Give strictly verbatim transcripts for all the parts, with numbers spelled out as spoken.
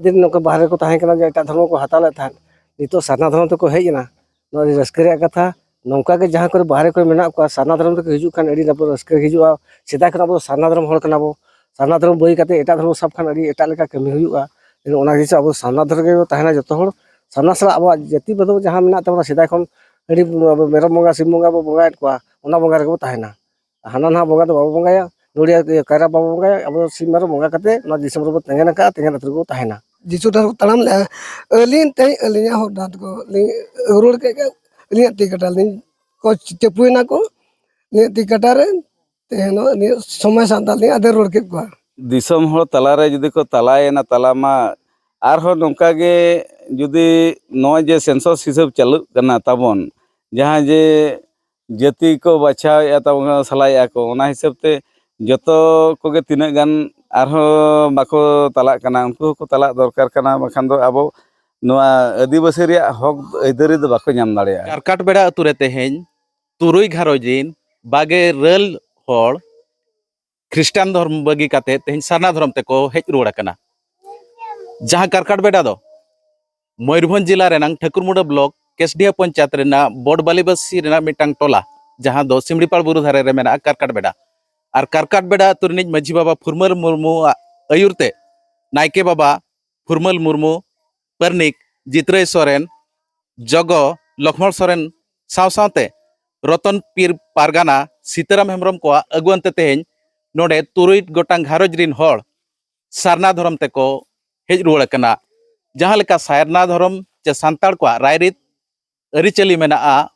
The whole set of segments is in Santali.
ᱫᱤᱱ ᱱᱚᱝᱠᱟ ᱵᱟᱦᱨᱮ ᱠᱚ ᱛᱟᱦᱮᱸ ᱠᱟᱱᱟ, ᱡᱮ ᱮᱴᱟᱜ ᱫᱷᱚᱨᱢᱚ ᱠᱚ ᱦᱟᱛᱟᱣ ᱞᱮᱫ ᱛᱟᱦᱮᱸᱫ, ᱱᱤᱛᱚᱜ ᱥᱟᱨᱱᱟ ᱫᱷᱚᱨᱚᱢ ᱛᱮᱠᱚ ᱦᱮᱡ ᱮᱱᱟ᱾ ᱱᱚᱣᱟ ᱟᱹᱰᱤ ᱨᱟᱹᱥᱠᱟᱹ ᱨᱮᱭᱟᱜ ᱠᱟᱛᱷᱟ᱾ ᱱᱚᱝᱠᱟ ᱜᱮ ᱡᱟᱦᱟᱸ ᱠᱚᱨᱮ ᱵᱟᱦᱨᱮ ᱠᱚᱨᱮ ᱢᱮᱱᱟᱜ ᱠᱚᱣᱟ, ᱥᱟᱨᱱᱟ ᱫᱷᱚᱨᱚᱢ ᱛᱮᱠᱚ ᱦᱤᱡᱩᱜ ᱠᱷᱟᱱ ᱟᱹᱰᱤ ᱱᱟᱯᱟᱭ ᱨᱟᱹᱥᱠᱟᱹ ᱦᱤᱡᱩᱜᱼᱟ᱾ ᱥᱮᱫᱟᱭ ᱠᱷᱚᱱ ᱟᱵᱚ ᱫᱚ ᱥᱟᱨᱱᱟ ᱫᱷᱚᱨᱚᱢ ᱦᱚᱲ ᱠᱟᱱᱟ ᱵᱚ᱾ ᱥᱟᱨᱱᱟ ᱫᱷᱚᱨᱚᱢ ᱵᱟᱹᱜᱤ ᱠᱟᱛᱮ ᱮᱴᱟᱜ ᱫᱷᱚᱨᱚᱢ ᱥᱟᱵ ᱠᱷᱟᱱ ᱟᱹᱰᱤ ᱮᱴᱟᱜ ᱞᱮᱠᱟ ᱠᱟᱹᱢᱤ ᱦᱩᱭᱩᱜᱼᱟ᱾ ᱚᱱᱟ ᱦᱤᱥᱟᱹᱵ ᱟᱵᱚ ᱥᱟᱨᱱᱟ ᱫᱷᱚᱨᱚᱢ ᱨᱮᱜᱮ ᱵᱚ ᱛᱟᱦᱮᱱᱟ ᱡᱚᱛᱚ ᱦᱚᱲ᱾ ᱥᱟᱨᱱᱟ ᱥᱟᱞᱟᱜ ᱟᱵᱚᱣᱟᱜ ᱡᱟᱹᱛᱤ ᱵᱟᱹᱫᱷᱟᱹᱣ ᱡᱟᱦᱟᱸ ᱢᱮᱱᱟᱜ ᱛᱟᱵᱚᱱᱟ ᱥᱮᱫᱟᱭ ᱠᱷᱚᱱ, ᱟᱹᱰᱤ ᱟᱵᱚ ᱢᱮᱨᱚᱢ ᱵᱚᱸᱜᱟ, ᱥᱤᱢ ᱵᱚᱸᱜᱟ ᱵᱚ ᱵᱚᱸᱜᱟᱭᱮᱫ ᱠᱚᱣᱟ, ᱚᱱᱟ ᱵᱚᱸᱜᱟ ᱨᱮᱜᱮ ᱵᱚ ᱛᱟᱦᱮᱱᱟ᱾ ᱦᱟᱱᱟ ᱱᱟᱣᱟ ᱵᱚᱸᱜᱟ ᱫᱚ ᱵᱟᱵᱚ ᱵᱚᱸᱜᱟᱭᱟ, ᱱᱚᱰᱤᱭᱟ ᱠᱟᱭᱨᱟ ᱵᱟᱵᱚ ᱵᱚᱸᱜᱟᱭᱟ᱾ ᱟᱵᱚ ᱫᱚ ᱥᱤᱢ ᱢᱮᱨᱚᱢ ᱵᱚᱸᱜᱟ ᱠᱟᱛᱮ ᱱᱚᱣᱟ ᱫᱤᱥᱚᱢ ᱨᱮᱵᱚ ᱛᱟᱦᱮᱱᱟ, ᱛᱟᱦᱮᱱ ᱟᱛᱳ ᱨᱮᱵᱚ ᱛᱟᱦᱮᱱᱟ᱾ ᱡᱤᱥᱩ ᱴᱷᱮᱱ ᱠᱚ ᱛᱟᱲᱟᱢ ᱞᱮᱜᱼᱟ᱾ ᱟᱹᱞᱤᱧ ᱛᱮᱦᱮᱧ ᱟᱹᱞᱤᱧᱟᱜ ᱦᱚᱨ ᱰᱟᱦᱟᱨ ᱠᱚ ᱞᱤᱧ ᱨᱩᱣᱟᱹᱲ ᱠᱮᱫ ᱜᱮ᱾ ᱟᱹᱞᱤᱧᱟᱜ ᱛᱤ ᱠᱟᱴᱟ ᱞᱤᱧ ᱠᱚ ᱪᱟᱹᱯᱩᱭᱮᱱᱟ ᱠᱚ᱾ ᱟᱹᱞᱤᱧᱟᱜ ᱛᱤ ᱠᱟᱴᱟ ᱨᱮ ᱛᱮᱦᱮᱧ ᱱᱚᱣᱟ ᱱᱤᱭᱟᱹ ᱥᱚᱢᱚᱭ ᱥᱟᱶᱛᱟ ᱞᱤᱧ ᱟᱫᱮᱨ ᱨᱩᱣᱟᱹᱲ ᱠᱮᱫ ᱠᱚᱣᱟ᱾ ᱫᱤᱥᱚᱢ ᱦᱚᱲ ᱛᱟᱞᱟᱨᱮ ᱡᱩᱫᱤ ᱠᱚ ᱛᱟᱞᱟᱭᱮᱱᱟ ᱛᱟᱞᱟ ᱢᱟ, ᱟᱨᱦᱚᱸ ᱱᱚᱝᱠᱟ ᱜᱮ ᱡᱩᱫᱤ ᱱᱚᱜᱼᱚᱭ ᱡᱮ census ᱦᱤᱥᱟᱹᱵ ᱪᱟᱹᱞᱩᱜ ᱠᱟᱱᱟ ᱛᱟᱵᱚᱱ, ᱡᱟᱦᱟᱸ ᱡᱮ ᱡᱟᱹᱛᱤ ᱠᱚ ᱵᱟᱪᱷᱟᱣᱮᱫᱼᱟ ᱛᱟᱵᱚᱱ, ᱥᱟᱞᱟᱭᱮᱫᱼᱟ ᱠᱚ, ᱚᱱᱟ ᱦᱤᱥᱟᱹᱵ ᱛᱮ ᱡᱚᱛᱚ ᱠᱚᱜᱮ ᱛᱤᱱᱟᱹᱜ ᱜᱟᱱ ᱟᱨᱦᱚᱸ ᱵᱟᱠᱚ ᱛᱟᱞᱟᱜ ᱠᱟᱱᱟ, ᱩᱱᱠᱩ ᱦᱚᱸᱠᱚ ᱛᱟᱞᱟᱜ ᱫᱚᱨᱠᱟᱨ ᱠᱟᱱᱟ, ᱵᱟᱠᱷᱟᱱ ᱫᱚ ᱟᱵᱚ ᱱᱚᱣᱟ ᱟᱹᱫᱤᱵᱟᱹᱥᱤ ᱨᱮᱭᱟᱜ ᱦᱚᱠ ᱟᱹᱭᱫᱟᱹᱨᱤ ᱫᱚ ᱵᱟᱠᱚ ᱧᱟᱢ ᱫᱟᱲᱮᱭᱟᱜᱼᱟ᱾ ᱠᱟᱨᱠᱟᱴ ᱵᱮᱲᱟ ᱟᱹᱛᱩ ᱨᱮ ᱛᱮᱦᱮᱧ ᱛᱩᱨᱩᱭ ᱜᱷᱟᱨᱚᱸᱡᱽ ᱨᱤᱱ ᱵᱟᱜᱮ ᱤᱨᱟᱹᱞ ᱦᱚᱲ ᱠᱷᱨᱤᱥᱴᱟᱱ ᱫᱷᱚᱨᱢ ᱵᱟᱹᱜᱤ ᱠᱟᱛᱮ ᱛᱮᱦᱮᱧ ᱥᱟᱨᱱᱟ ᱫᱷᱚᱨᱚᱢ ᱛᱮᱠᱚ ᱦᱮᱡ ᱨᱩᱣᱟᱹᱲ ᱟᱠᱟᱱᱟ᱾ ᱡᱟᱦᱟᱸ ᱠᱟᱨᱠᱟᱴ ᱵᱮᱰᱟ ᱫᱚ ᱢᱚᱭᱩᱨᱵᱷᱚᱸᱡᱽ ᱡᱮᱞᱟ ᱨᱮᱱᱟᱝ ᱴᱷᱟᱹᱠᱩᱨᱢᱩᱰᱟᱹ ᱵᱞᱚᱠ ᱠᱮᱥᱰᱤᱦᱟ ᱯᱚᱧᱪᱟᱭᱮᱛ ᱨᱮᱱᱟᱜ ᱵᱚᱰᱵᱟᱞᱤᱵᱟᱹᱥᱤ ᱨᱮᱱᱟᱜ ᱢᱤᱫᱴᱟᱝ ᱴᱚᱞᱟ, ᱡᱟᱦᱟᱸ ᱫᱚ ᱥᱤᱢᱲᱤᱯᱟᱲ ᱵᱩᱨᱩ ᱫᱷᱟᱨᱮ ᱨᱮ ᱢᱮᱱᱟᱜᱼᱟ ᱠᱟᱨᱠᱟᱴ ᱵᱮᱰᱟ᱾ ᱟᱨ ᱠᱟᱨᱠᱟᱴ ᱵᱮᱰᱟ ᱟᱹᱛᱩ ᱨᱤᱱᱤᱡ ᱢᱟᱹᱡᱷᱤ ᱵᱟᱵᱟ ᱯᱷᱩᱨᱢᱟᱹᱞ ᱢᱩᱨᱢᱩᱣᱟᱜ ᱟᱹᱭᱩᱨ ᱛᱮ ᱱᱟᱭᱠᱮ ᱵᱟᱵᱟ ᱯᱷᱩᱨᱢᱟᱹᱞ ᱢᱩᱨᱢᱩ, ᱯᱟᱨᱱᱤᱠ ᱡᱤᱛᱨᱟᱹᱭ ᱥᱚᱨᱮᱱ, ᱡᱚᱜᱚ ᱞᱚᱠᱷᱢᱚᱬ ᱥᱚᱨᱮᱱ ᱥᱟᱶ ᱥᱟᱶᱛᱮ ᱨᱚᱛᱚᱱ ᱯᱤᱨ ᱯᱟᱨᱜᱟᱱᱟ ᱥᱤᱛᱟᱹᱨᱟᱢ ᱦᱮᱢᱵᱨᱚᱢ ᱠᱚᱣᱟᱜ ᱟᱹᱜᱩᱣᱟᱹᱱ ᱛᱮ ᱛᱮᱦᱮᱧ ᱱᱚᱰᱮ ᱛᱩᱨᱩᱭ ᱜᱚᱴᱟᱝ ᱜᱷᱟᱨᱚᱸᱡᱽ ᱨᱤᱱ ᱦᱚᱲ ᱥᱟᱨᱱᱟ ᱫᱷᱚᱨᱚᱢ ᱛᱮᱠᱚ ᱦᱮᱡ ᱨᱩᱣᱟᱹᱲ ᱟᱠᱟᱱᱟ᱾ ᱡᱟᱦᱟᱸ ᱞᱮᱠᱟ ᱥᱟᱨᱱᱟ ᱫᱷᱚᱨᱚᱢ ᱪᱮ ᱥᱟᱱᱛᱟᱲ ᱠᱚᱣᱟᱜ ᱨᱟᱭᱨᱤᱛ ᱟᱹᱨᱤᱪᱟᱹᱞᱤ ᱢᱮᱱᱟᱜᱼᱟ,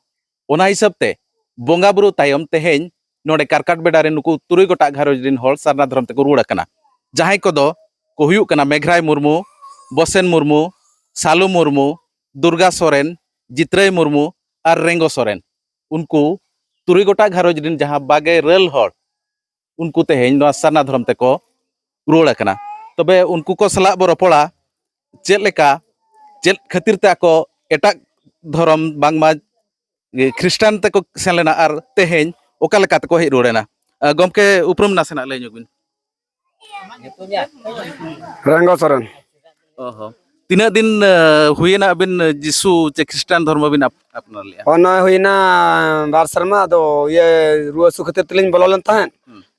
ᱚᱱᱟ ᱦᱤᱥᱟᱹᱵ ᱛᱮ ᱵᱚᱸᱜᱟ ᱵᱩᱨᱩ ᱛᱟᱭᱚᱢ ᱛᱮᱦᱮᱧ ᱱᱚᱰᱮ ᱠᱟᱨᱠᱟᱴ ᱵᱮᱰᱟ ᱨᱮ ᱱᱩᱠᱩ ᱛᱩᱨᱩᱭ ᱜᱚᱴᱟᱝ ᱜᱷᱟᱨᱚᱸᱡᱽ ᱨᱤᱱ ᱦᱚᱲ ᱥᱟᱨᱱᱟ ᱫᱷᱚᱨᱚᱢ ᱛᱮᱠᱚ ᱨᱩᱣᱟᱹᱲ ᱟᱠᱟᱱᱟ᱾ ᱡᱟᱦᱟᱸᱭ ᱠᱚᱫᱚ ᱠᱚ ᱦᱩᱭᱩᱜ ᱠᱟᱱᱟ ᱢᱮᱜᱷᱨᱟᱭ ᱢᱩᱨᱢᱩ, ᱵᱚᱥᱮᱱ ᱢᱩᱨᱢᱩ, ᱥᱟᱞᱩ ᱢᱩᱨᱢᱩ, ᱫᱩᱨᱜᱟ ᱥᱚᱨᱮᱱ, ᱡᱤᱛᱨᱟᱹᱭ ᱢᱩᱨᱢᱩ ᱟᱨ ᱨᱮᱝᱜᱚ ᱥᱚᱨᱮᱱ᱾ ᱩᱱᱠᱩ ᱛᱩᱨᱩᱭ ᱜᱚᱴᱟᱝ ᱜᱷᱟᱨᱚᱸᱡᱽ ᱨᱤᱱ ᱡᱟᱦᱟᱸ ᱵᱟᱜᱮ ᱤᱨᱟᱹᱞ ᱦᱚᱲ, ᱩᱱᱠᱩ ᱛᱮᱦᱮᱧ ᱱᱚᱣᱟ ᱥᱟᱨᱱᱟ ᱫᱷᱚᱨᱚᱢ ᱛᱮᱠᱚ ᱨᱩᱣᱟᱹᱲ ᱟᱠᱟᱱᱟ᱾ ᱛᱚᱵᱮ ᱩᱱᱠᱩ ᱠᱚ ᱥᱟᱞᱟᱜ ᱵᱚ ᱨᱚᱯᱚᱲᱟ, ᱪᱮᱫ ᱞᱮᱠᱟ, ᱪᱮᱫ ᱠᱷᱟᱹᱛᱤᱨ ᱛᱮ ᱟᱠᱚ ᱮᱴᱟᱜ ᱫᱷᱚᱨᱚᱢ, ᱵᱟᱝᱢᱟ ᱠᱷᱨᱤᱥᱴᱟᱱ ᱛᱮᱠᱚ ᱥᱮᱱ ᱞᱮᱱᱟ ᱟᱨ ᱛᱮᱦᱮᱧ ᱚᱠᱟ ᱞᱮᱠᱟ ᱛᱮᱠᱚ ᱦᱮᱡ ᱨᱩᱣᱟᱹᱲ ᱮᱱᱟ᱾ ᱟᱸ, ᱜᱚᱢᱠᱮ, ᱩᱯᱨᱩᱢ ᱱᱟᱥᱮᱱᱟᱜ ᱞᱟᱹᱭ ᱧᱚᱜ ᱵᱤᱱ᱾ ᱨᱮᱝᱜᱚ ᱥᱚᱨᱮᱱ᱾ ᱚ ᱦᱚᱸ᱾ ᱛᱤᱱᱟᱹᱜ ᱫᱤᱱ ᱦᱩᱭᱮᱱᱟ ᱟᱹᱵᱤᱱ ᱡᱤᱥᱩ ᱪᱮ ᱠᱷᱨᱤᱥᱴᱟᱱ ᱫᱷᱚᱨᱢᱚ ᱵᱤᱱ ᱟᱯᱱᱟᱨ ᱞᱮᱫᱼᱟ? ᱦᱚᱸ, ᱱᱚᱜᱼᱚᱭ ᱦᱩᱭᱱᱟ ᱵᱟᱨ ᱥᱮᱨᱢᱟ᱾ ᱟᱫᱚ ᱤᱭᱟᱹ, ᱨᱩᱣᱟᱹ ᱦᱟᱹᱥᱩ ᱠᱷᱟᱹᱛᱤᱨ ᱛᱮᱞᱤᱧ ᱵᱚᱞᱚ ᱞᱮᱱ ᱛᱟᱦᱮᱸᱫ᱾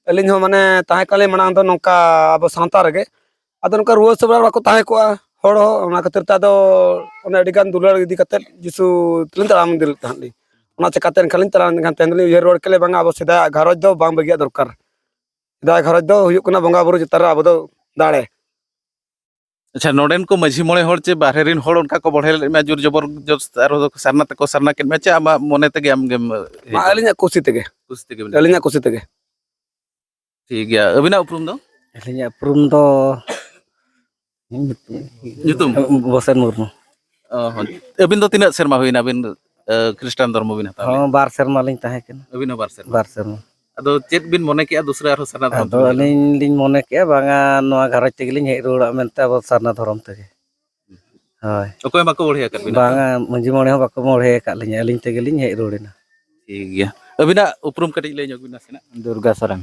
ᱟᱹᱞᱤᱧ ᱦᱚᱸ ᱢᱟᱱᱮ ᱛᱟᱦᱮᱸ ᱠᱟᱱᱟᱞᱤᱧ ᱢᱟᱲᱟᱝ ᱫᱚ ᱱᱚᱝᱠᱟ ᱟᱵᱚ ᱥᱟᱶᱛᱟ ᱨᱮᱜᱮ᱾ ᱟᱫᱚ ᱱᱚᱝᱠᱟ ᱨᱩᱣᱟᱹ ᱦᱟᱹᱥᱩ ᱵᱟᱲᱟ ᱵᱟᱠᱚ ᱛᱟᱦᱮᱸ ᱠᱚᱜᱼᱟ ᱦᱚᱲ ᱦᱚᱸ, ᱚᱱᱟ ᱠᱷᱟᱹᱛᱤᱨ ᱛᱮ ᱟᱫᱚ ᱚᱱᱮ ᱟᱹᱰᱤ ᱜᱟᱱ ᱫᱩᱞᱟᱹᱲ ᱤᱫᱤ ᱠᱟᱛᱮᱫ ᱡᱤᱥᱩ ᱛᱮᱞᱤᱧ ᱛᱟᱲᱟᱢ ᱤᱫᱤ ᱞᱮᱫ ᱛᱟᱦᱮᱸᱫ ᱞᱤᱧ᱾ ᱚᱱᱟ ᱪᱤᱠᱟᱹᱛᱮ ᱮᱱᱠᱷᱟᱱ ᱞᱤᱧ ᱛᱟᱲᱟᱢ ᱤᱫᱤ ᱠᱟᱱ ᱛᱟᱦᱮᱸᱫ ᱞᱤᱧ ᱩᱭᱦᱟᱹᱨ ᱨᱩᱣᱟᱹᱲ ᱠᱮᱫ ᱞᱮ, ᱵᱟᱝᱟ, ᱟᱵᱚ ᱥᱮᱫᱟᱭᱟᱜ ᱜᱷᱟᱨᱚᱸᱡᱽ ᱫᱚ ᱵᱟᱝ ᱵᱟᱹᱜᱤᱭᱟᱜ ᱫᱚᱨᱠᱟᱨ᱾ ᱥᱮᱫᱟᱭ ᱜᱷᱟᱨᱚᱸᱡᱽ ᱫᱚ ᱦᱩᱭᱩᱜ ᱠᱟᱱᱟ ᱵᱚᱸᱜᱟ ᱵᱩᱨᱩ ᱪᱮᱛᱟᱱ ᱨᱮ ᱟᱵᱚ ᱫᱚ ᱫᱟᱲᱮ᱾ ᱟᱪᱪᱷᱟ, ᱱᱚᱰᱮᱱ ᱠᱚ ᱢᱟᱹᱡᱷᱤ ᱢᱚᱬᱮ ᱦᱚᱲ ᱪᱮ ᱵᱟᱦᱨᱮ ᱨᱮᱱ ᱦᱚᱲ ᱚᱱᱠᱟ ᱠᱚ ᱵᱚᱲᱦᱮ ᱞᱮᱫ ᱢᱮᱭᱟ, ᱡᱳᱨ ᱡᱚᱵᱚᱨ ᱡᱚᱥ ᱟᱨᱦᱚᱸ ᱥᱟᱨᱱᱟ ᱛᱮᱠᱚ ᱥᱟᱨᱱᱟ ᱠᱮᱫ ᱢᱮᱭᱟ, ᱪᱮ ᱟᱢᱟᱜ ᱢᱚᱱᱮ ᱛᱮᱜᱮ ᱟᱢᱜᱮᱢ ᱦᱮᱡ ᱢᱟ, ᱮᱱᱟ? ᱟᱹᱞᱤᱧᱟᱜ ᱠᱩᱥᱤ ᱛᱮᱜᱮ᱾ ᱠᱩᱥᱤ ᱛᱮᱜᱮ ᱵᱮᱱ ᱟᱹᱞᱤᱧᱟᱜ ᱠᱩᱥᱤ ᱛᱮᱜᱮ᱾ ᱴᱷᱤᱠ ᱜᱮᱭᱟ, ᱟᱹᱵᱤᱱᱟᱜ ᱩᱯᱨᱩᱢ ᱫᱚ? ᱟᱹᱞᱤᱧᱟᱜ ᱩᱯᱨᱩᱢ ᱫᱚ ᱧᱩᱛᱩᱢ? ᱵᱚᱥᱮᱱ ᱢᱩᱨᱢᱩ᱾ ᱚ ᱦᱚᱸ᱾ ᱟᱹᱵᱤᱱ ᱫᱚ ᱛᱤᱱᱟᱹᱜ ᱥᱮᱨᱢᱟ ᱦᱩᱭᱱᱟ ᱵᱤᱱ, ᱮ, ᱠᱷᱨᱤᱥᱴᱟᱱ ᱫᱷᱚᱨᱢᱚ ᱵᱤᱱ ᱦᱟᱛᱟᱣ ᱞᱮᱫ? ᱦᱚᱸ, ᱵᱟᱨ ᱥᱮᱨᱢᱟ ᱞᱤᱧ ᱛᱟᱦᱮᱸ ᱠᱟᱱᱟ᱾ ᱟᱹᱵᱤᱱ ᱦᱚᱸ ᱵᱟᱨ ᱥᱮᱨᱢᱟ? ᱵᱟᱨ ᱥᱮᱨᱢᱟ᱾ ᱟᱫᱚ ᱪᱮᱫ ᱵᱤᱱ ᱢᱚᱱᱮ ᱠᱮᱜᱼᱟ ᱫᱩᱥᱨᱟ ᱟᱨᱦᱚᱸ ᱥᱟᱨᱱᱟ ᱫᱷᱚᱨᱚᱢ ᱟᱫᱚ ᱛᱮᱵᱤᱱ ᱦᱤᱡᱩᱜᱼᱟ? ᱟᱹᱞᱤᱧ ᱞᱤᱧ ᱢᱚᱱᱮ ᱠᱮᱜᱼᱟ, ᱵᱟᱝᱟ, ᱱᱚᱣᱟ ᱜᱷᱟᱨᱚᱸᱡᱽ ᱛᱮᱜᱮ ᱞᱤᱧ ᱦᱮᱡ ᱨᱩᱣᱟᱹᱲᱚᱜᱼᱟ ᱢᱮᱱᱛᱮ ᱟᱵᱚ ᱥᱟᱨᱱᱟ ᱫᱷᱚᱨᱚᱢ ᱛᱮᱜᱮ᱾ ᱦᱳᱭ᱾ ᱚᱠᱚᱭ ᱦᱚᱸ ᱵᱟᱠᱚ ᱵᱚᱲᱦᱮ ᱟᱠᱟᱫ ᱵᱤᱱᱟ ᱛᱚ? ᱵᱟᱝᱟ, ᱢᱟᱹᱡᱷᱤ ᱢᱚᱬᱮ ᱦᱚᱸ ᱵᱟᱠᱚ ᱵᱚᱲᱦᱮ ᱟᱠᱟᱫ ᱞᱤᱧᱟ, ᱟᱹᱞᱤᱧ ᱛᱮᱜᱮ ᱞᱤᱧ ᱦᱮᱡ ᱨᱩᱣᱟᱹᱲ ᱮᱱᱟ᱾ ᱴᱷᱤᱠ ᱜᱮᱭᱟ᱾ ᱟᱹᱵᱤᱱᱟᱜ ᱩᱯᱨᱩᱢ ᱠᱟᱹᱴᱤᱡ ᱞᱟᱹᱭ ᱧᱚᱜ ᱵᱤᱱ ᱱᱟᱥᱮᱱᱟᱜ᱾ ᱫᱩᱨᱜᱟ ᱥᱚᱨᱮᱱ᱾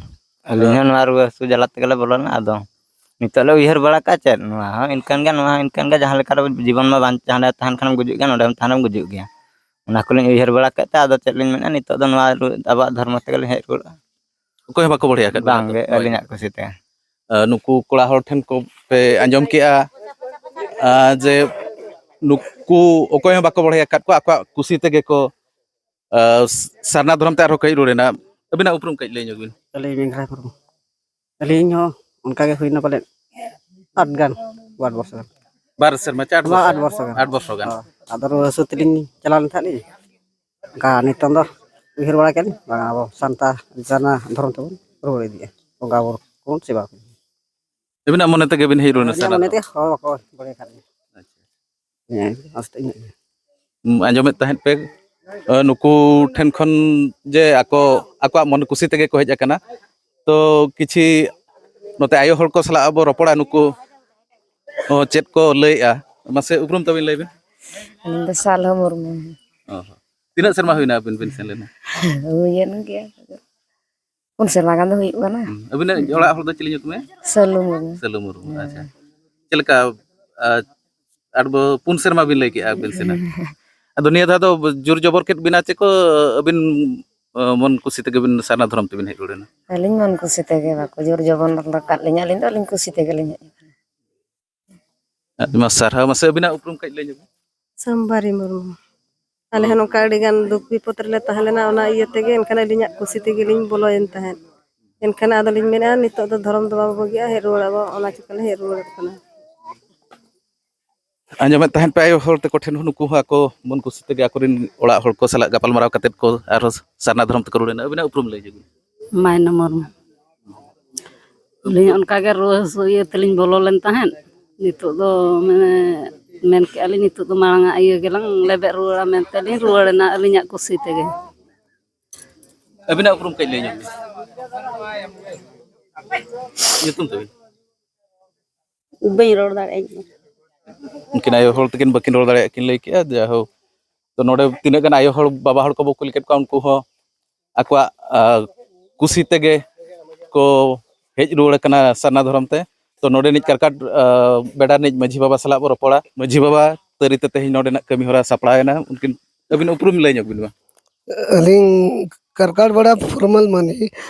ᱟᱹᱞᱤᱧ ᱦᱚᱸ ᱱᱚᱣᱟ ᱨᱩᱣᱟᱹ ᱦᱟᱹᱥᱩ ᱡᱟᱞᱟ ᱛᱮᱜᱮ ᱞᱮ ᱵᱚᱞᱚ ᱞᱮᱱᱟ᱾ ᱟᱫᱚ ᱱᱤᱛᱚᱜ ᱞᱮ ᱩᱭᱦᱟᱹᱨ ᱵᱟᱲᱟ ᱠᱟᱜᱼᱟ, ᱪᱮᱫ ᱱᱚᱣᱟ ᱦᱚᱸ ᱤᱱᱠᱟᱹᱱ ᱜᱮᱭᱟ, ᱱᱚᱣᱟ ᱦᱚᱸ ᱤᱱᱠᱟᱹᱱ ᱜᱮᱭᱟ, ᱡᱟᱦᱟᱸ ᱞᱮᱠᱟ ᱨᱮ ᱡᱤᱵᱚᱱ ᱢᱟ ᱵᱟᱧ-, ᱡᱟᱦᱟᱸ ᱨᱮ ᱛᱟᱦᱮᱱ ᱠᱷᱟᱱᱮᱢ ᱜᱩᱡᱩᱜ ᱜᱮᱭᱟ, ᱱᱚᱰᱮ ᱛᱟᱦᱮᱱᱮᱢ ᱜᱩᱡᱩᱜ ᱜᱮᱭᱟ᱾ ᱚᱱᱟ ᱠᱚᱞᱤᱧ ᱩᱭᱦᱟᱹᱨ ᱵᱟᱲᱟ ᱠᱮᱫ ᱛᱮ, ᱟᱫᱚ ᱪᱮᱫ ᱞᱤᱧ ᱢᱮᱱᱟ, ᱱᱤᱛᱚᱜ ᱫᱚ ᱱᱚᱣᱟ ᱨᱩ-, ᱟᱵᱚᱣᱟᱜ ᱫᱷᱚᱨᱢᱚ ᱛᱮᱜᱮ ᱞᱤᱧ ᱦᱮᱡ ᱨᱩᱣᱟᱹᱲᱚᱜᱼᱟ᱾ ᱚᱠᱚᱭ ᱦᱚᱸ ᱵᱟᱠᱚ ᱵᱚᱲᱦᱮ ᱟᱠᱟᱫ ᱵᱤᱱᱟ ᱵᱟᱝ ᱛᱚ? ᱜᱮ, ᱦᱳᱭ᱾ ᱟᱹᱞᱤᱧᱟᱜ ᱠᱩᱥᱤ ᱛᱮ᱾ ᱟᱨ ᱱᱩᱠᱩ ᱠᱚᱲᱟ ᱦᱚᱲ ᱴᱷᱮᱱ ᱠᱚ ᱯᱮ ᱟᱸᱡᱚᱢ ᱠᱮᱜᱼᱟ, ᱟᱨ ᱡᱮ ᱱᱩᱠᱩ ᱚᱠᱚᱭ ᱦᱚᱸ ᱵᱟᱠᱚ ᱵᱚᱲᱦᱮ ᱟᱠᱟᱫ ᱠᱚᱣᱟ, ᱟᱠᱚᱣᱟᱜ ᱠᱩᱥᱤ ᱛᱮᱜᱮ ᱠᱚ, ᱟᱨ ᱥᱟᱨᱱᱟ ᱫᱷᱚᱨᱚᱢ ᱛᱮ ᱟᱨᱦᱚᱸ ᱠᱚ ᱦᱮᱡ ᱨᱩᱣᱟᱹᱲ ᱮᱱᱟ᱾ ᱟᱹᱵᱤᱱᱟᱜ ᱩᱯᱨᱩᱢ ᱠᱟᱹᱡ ᱞᱟᱹᱭ ᱧᱚᱜ ᱵᱤᱱ᱾ ᱟᱹᱞᱤᱧ ᱢᱮᱜᱷᱨᱟᱭ ᱢᱩᱨᱢᱩ᱾ ᱟᱹᱞᱤᱧ ᱦᱚᱸ ᱚᱱᱠᱟ ᱜᱮ ᱦᱩᱭᱱᱟ ᱯᱟᱞᱮᱫ ᱟᱴ ᱜᱟᱱ, ᱟᱴ ᱵᱚᱨᱥᱚ ᱜᱟᱱ᱾ ᱵᱟᱨ ᱥᱮᱨᱢᱟ ᱪᱮ ᱟᱴ ᱵᱟᱝ, ᱵᱚᱨᱥᱚ? ᱟᱴ ᱵᱚᱨᱥᱚ ᱜᱟᱱ᱾ ᱟᱴ ᱵᱚᱨᱥᱚ ᱜᱟᱱ᱾ ᱦᱳᱭ᱾ ᱟᱫᱚ ᱨᱩᱣᱟᱹ ᱦᱟᱹᱥᱩ ᱛᱮᱞᱤᱧ ᱪᱟᱞᱟᱣ ᱞᱮᱱ ᱛᱟᱦᱮᱸᱫ ᱞᱤᱧ᱾ ᱚᱱᱠᱟ ᱱᱤᱛᱚᱝ ᱫᱚ ᱩᱭᱦᱟᱹᱨ ᱵᱟᱲᱟ ᱠᱮᱫ ᱞᱤᱧ, ᱵᱟᱝ, ᱟᱵᱚ ᱥᱟᱱᱛᱟᱲ ᱡᱟᱱᱟ ᱫᱷᱚᱨᱚᱢ ᱛᱮᱵᱚᱱ ᱨᱩᱣᱟᱹᱲ ᱤᱫᱤᱜᱼᱟ, ᱵᱚᱸᱜᱟ ᱵᱩᱨᱩ ᱠᱚᱵᱚᱱ ᱥᱮᱵᱟ ᱠᱚᱣᱟ᱾ ᱟᱹᱵᱤᱱᱟᱜ ᱢᱚᱱᱮ ᱛᱮᱜᱮ ᱵᱤᱱ ᱦᱮᱡ ᱨᱩᱣᱟᱹᱲ ᱮᱱᱟ ᱟᱹᱞᱤᱧᱟᱜ ᱥᱟᱨᱱᱟ ᱢᱚᱱᱮ ᱫᱷᱚᱨᱚᱢ? ᱛᱮ ᱦᱚᱸ ᱵᱟᱠᱚ ᱵᱟᱲᱟᱭ ᱠᱷᱟᱱ᱾ ᱟᱪᱪᱷᱟ᱾ ᱦᱮᱸ, ᱟᱥᱛᱮ ᱧᱚᱜ ᱜᱮ᱾ ᱩᱢ, ᱟᱸᱡᱚᱢᱮᱫ ᱛᱟᱦᱮᱸᱫ ᱯᱮ, ᱟᱹ, ᱱᱩᱠᱩ ᱴᱷᱮᱱ ᱠᱷᱚᱱ ᱡᱮ ᱟᱠᱚ ᱟᱠᱚᱣᱟᱜ ᱢᱚᱱᱮ ᱠᱩᱥᱤ ᱛᱮᱜᱮ ᱠᱚ ᱦᱮᱡ ᱟᱠᱟᱱᱟ, ᱛᱚ ᱠᱤᱪᱷᱤ ᱱᱚᱛᱮ ᱟᱭᱳ ᱦᱚᱲ ᱠᱚ ᱥᱟᱞᱟᱜ ᱟᱵᱚ ᱨᱚᱯᱚᱲᱟ, ᱱᱩᱠᱩ ᱦᱚᱸ ᱪᱮᱫ ᱠᱚ ᱞᱟᱹᱭᱮᱜᱼᱟ? ᱢᱟᱥᱮ ᱩᱯᱨᱩᱢ ᱛᱟᱵᱤᱱ ᱞᱟᱹᱭ ᱵᱤᱱ᱾ ᱟᱹᱞᱤᱧ ᱫᱚ ᱥᱟᱞᱦᱚ ᱢᱩᱨᱢᱩ᱾ ᱚ ᱦᱚᱸ᱾ ᱛᱤᱱᱟᱹᱜ ᱥᱮᱨᱢᱟ ᱦᱩᱭᱱᱟ ᱟᱹᱵᱤᱱ ᱵᱤᱱ ᱥᱮᱱ ᱞᱮᱱᱟ? ᱦᱩᱭᱮᱱ ᱜᱮᱭᱟ, ᱯᱩᱱ ᱥᱮᱨᱢᱟ ᱜᱟᱱ ᱫᱚ ᱦᱩᱭᱩᱜ ᱠᱟᱱᱟ᱾ ᱦᱩᱸ᱾ ᱟᱹᱵᱤᱱᱟᱜ ᱚᱲᱟᱜ ᱦᱚᱲ ᱫᱚ ᱪᱤᱞᱤ ᱧᱩᱛᱩᱢ? ᱥᱟᱹᱞᱩ ᱢᱩᱨᱢᱩ᱾ ᱥᱟᱹᱞᱩ ᱢᱩᱨᱢᱩ, ᱦᱮᱸ᱾ ᱟᱪᱪᱷᱟ᱾ ᱪᱮᱫ ᱞᱮᱠᱟ, ᱟᱨ ᱟᱨ ᱵᱚ-, ᱯᱩᱱ ᱥᱮᱨᱢᱟ ᱵᱤᱱ ᱞᱟᱹᱭ ᱠᱮᱜᱼᱟ ᱟᱵᱤᱱ ᱥᱮᱱᱟᱜ᱾ ᱟᱫᱚ ᱱᱤᱭᱟᱹ ᱫᱷᱟᱣ ᱫᱚ ᱡᱳᱨ ᱡᱚᱵᱚᱨ ᱠᱮᱫ ᱵᱤᱱᱟ ᱪᱮ ᱠᱚ ᱟᱹᱵᱤᱱ, ᱟᱹ, ᱢᱚᱱ ᱠᱩᱥᱤ ᱛᱮᱜᱮ ᱵᱤᱱ ᱥᱟᱨᱱᱟ ᱫᱷᱚᱨᱚᱢ ᱛᱮᱵᱤᱱ ᱦᱮᱡ ᱨᱩᱣᱟᱹᱲᱮᱱᱟ? ᱟᱹᱞᱤᱧ ᱢᱚᱱ ᱠᱩᱥᱤ ᱛᱮᱜᱮ, ᱵᱟᱠᱚ ᱡᱳᱨ ᱡᱚᱵᱚᱱ ᱟᱠᱟᱫ ᱞᱤᱧᱟ, ᱟᱹᱞᱤᱧ ᱫᱚ ᱟᱹᱞᱤᱧ ᱠᱩᱥᱤ ᱛᱮᱜᱮ ᱞᱤᱧ ᱦᱮᱡ ᱟᱠᱟᱱᱟ᱾ ᱟᱹᱰᱤ ᱢᱟ ᱥᱟᱨᱦᱟᱣ᱾ ᱢᱟᱥᱮ ᱟᱹᱵᱤᱱᱟᱜ ᱩᱯᱨᱩᱢ ᱠᱟᱹᱡ ᱞᱟᱹᱭ ᱧᱚᱜ ᱵᱤᱱ᱾ ᱥᱟᱢᱵᱟᱨᱤ ᱢᱩᱨᱢᱩ᱾ ᱟᱞᱮ ᱦᱚᱸ ᱱᱚᱝᱠᱟ ᱟᱹᱰᱤ ᱜᱟᱱ ᱫᱩᱠ ᱵᱤᱯᱚᱫ ᱨᱮᱞᱮ ᱛᱟᱦᱮᱸ ᱞᱮᱱᱟ, ᱚᱱᱟ ᱤᱭᱟᱹ ᱛᱮᱜᱮ ᱮᱱᱠᱷᱟᱱ ᱟᱹᱞᱤᱧᱟᱜ ᱠᱩᱥᱤ ᱛᱮᱜᱮ ᱞᱤᱧ ᱵᱚᱞᱚᱭᱮᱱ ᱛᱟᱦᱮᱸᱫ᱾ ᱮᱱᱠᱷᱟᱱ ᱟᱫᱚ ᱞᱤᱧ ᱢᱮᱱᱮᱫᱼᱟ, ᱱᱤᱛᱚᱜ ᱫᱚ ᱫᱷᱚᱨᱚᱢ ᱫᱚ ᱵᱟᱵᱚ ᱵᱟᱹᱜᱤᱭᱟᱜᱼᱟ, ᱦᱮᱡ ᱨᱩᱣᱟᱹᱲ ᱟᱵᱚ, ᱚᱱᱟ ᱪᱤᱠᱟᱹ ᱞᱮ ᱦᱮᱡ ᱨᱩᱣᱟᱹᱲ ᱠᱟᱱᱟ᱾ ᱟᱸᱡᱚᱢᱮᱫ ᱛᱟᱦᱮᱸᱫ ᱯᱮ ᱟᱭᱳ ᱦᱚᱲ ᱛᱟᱠᱚ ᱴᱷᱮᱱ ᱦᱚᱸ, ᱱᱩᱠᱩ ᱦᱚᱸ ᱟᱠᱚ ᱢᱚᱱ ᱠᱩᱥᱤ ᱛᱮᱜᱮ ᱟᱠᱚᱨᱮᱱ ᱚᱲᱟᱜ ᱦᱚᱲ ᱠᱚ ᱥᱟᱞᱟᱜ ᱜᱟᱯᱟᱞ ᱢᱟᱨᱟᱣ ᱠᱟᱛᱮᱫ ᱠᱚ ᱟᱨᱦᱚᱸ ᱥᱟᱨᱱᱟ ᱫᱷᱚᱨᱚᱢ ᱛᱮᱠᱚ ᱨᱩᱣᱟᱹᱲᱮᱱᱟ᱾ ᱟᱹᱵᱤᱱᱟᱜ ᱩᱯᱨᱩᱢ ᱞᱟᱹᱭ ᱧᱚᱜ ᱵᱤᱱ᱾ ᱢᱟᱭᱱᱟ ᱢᱩᱨᱢᱩ᱾ ᱟᱹᱞᱤᱧ ᱚᱱᱠᱟᱜᱮ ᱨᱩᱣᱟᱹ ᱦᱟᱹᱥᱩ ᱤᱭᱟᱹ ᱛᱮᱞᱤᱧ ᱵᱚᱞᱚ ᱞᱮᱱ ᱛᱟᱦᱮᱸᱫ᱾ ᱱᱤᱛᱚᱜ ᱫᱚ ᱢᱟᱱᱮ ᱢᱮᱱ ᱠᱮᱜᱼᱟ ᱞᱤᱧ, ᱱᱤᱛᱚᱜ ᱫᱚ ᱢᱟᱲᱟᱝ ᱟᱜ ᱤᱭᱟᱹ ᱜᱮᱞᱟᱝ ᱞᱮᱵᱮᱫ ᱨᱩᱣᱟᱹᱲᱟ ᱢᱮᱱᱛᱮ ᱞᱤᱧ ᱨᱩᱣᱟᱹᱲᱮᱱᱟ ᱟᱹᱞᱤᱧᱟᱜ ᱠᱩᱥᱤ ᱛᱮᱜᱮ᱾ ᱟᱹᱵᱤᱱᱟᱜ ᱩᱯᱨᱩᱢ ᱠᱟᱹᱡ ᱞᱟᱹᱭ ᱧᱚᱜ ᱵᱤᱱ᱾ ᱧᱩᱛᱩᱢ ᱛᱟᱹᱵᱤᱱ? ᱵᱟᱹᱧ ᱨᱚᱲ ᱫᱟᱲᱮᱭᱟᱜᱼᱟ ᱤᱧ ᱫᱚ᱾ ᱩᱱᱠᱤᱱ ᱟᱭᱳ ᱦᱚᱲ ᱛᱟᱹᱠᱤᱱ ᱵᱟᱹᱠᱤᱱ ᱨᱚᱲ ᱫᱟᱲᱮᱭᱟᱜ ᱠᱤᱱ ᱞᱟᱹᱭ ᱠᱮᱜᱼᱟ᱾ ᱡᱟᱭᱦᱳᱠ, ᱛᱚ ᱱᱚᱰᱮ ᱛᱤᱱᱟᱹᱜ ᱜᱟᱱ ᱟᱭᱳ ᱦᱚᱲ, ᱵᱟᱵᱟ ᱦᱚᱲ ᱠᱚᱵᱚ ᱠᱩᱞᱤ ᱠᱮᱫ ᱠᱚᱣᱟ, ᱩᱱᱠᱩ ᱦᱚᱸ ᱟᱠᱚᱣᱟᱜ, ᱟ, ᱠᱩᱥᱤ ᱛᱮᱜᱮ ᱠᱚ ᱦᱮᱡ ᱨᱩᱣᱟᱹᱲ ᱟᱠᱟᱱᱟ ᱥᱟᱨᱱᱟ ᱫᱷᱚᱨᱚᱢ ᱛᱮ᱾ ᱛᱚ ᱱᱚᱰᱮᱱᱤᱡ ᱠᱟᱨᱠᱟᱴ, ᱟ, ᱵᱮᱰᱟ ᱨᱤᱱᱤᱡ ᱢᱟᱹᱡᱷᱤ ᱵᱟᱵᱟ ᱥᱟᱞᱟᱜ ᱵᱚ ᱨᱚᱯᱚᱲᱟ᱾ ᱢᱟᱹᱡᱷᱤ ᱵᱟᱵᱟ, ᱛᱟᱹᱨᱤᱛᱮ ᱛᱮᱦᱮᱧ ᱱᱚᱰᱮᱱᱟᱜ ᱠᱟᱹᱢᱤ ᱦᱚᱨᱟ ᱥᱟᱯᱲᱟᱣ ᱮᱱᱟ᱾ ᱩᱱᱠᱤᱱ ᱟᱹᱵᱤᱱ ᱩᱯᱨᱩᱢ ᱞᱟᱹᱭ ᱧᱚᱜ ᱵᱤᱱ ᱢᱟ᱾ ᱟᱹᱞᱤᱧ ᱠᱟᱨᱠᱟᱲ ᱵᱟᱲᱟ ᱯᱷᱚᱨᱢᱟᱞ ᱢᱟᱹᱱᱤ᱾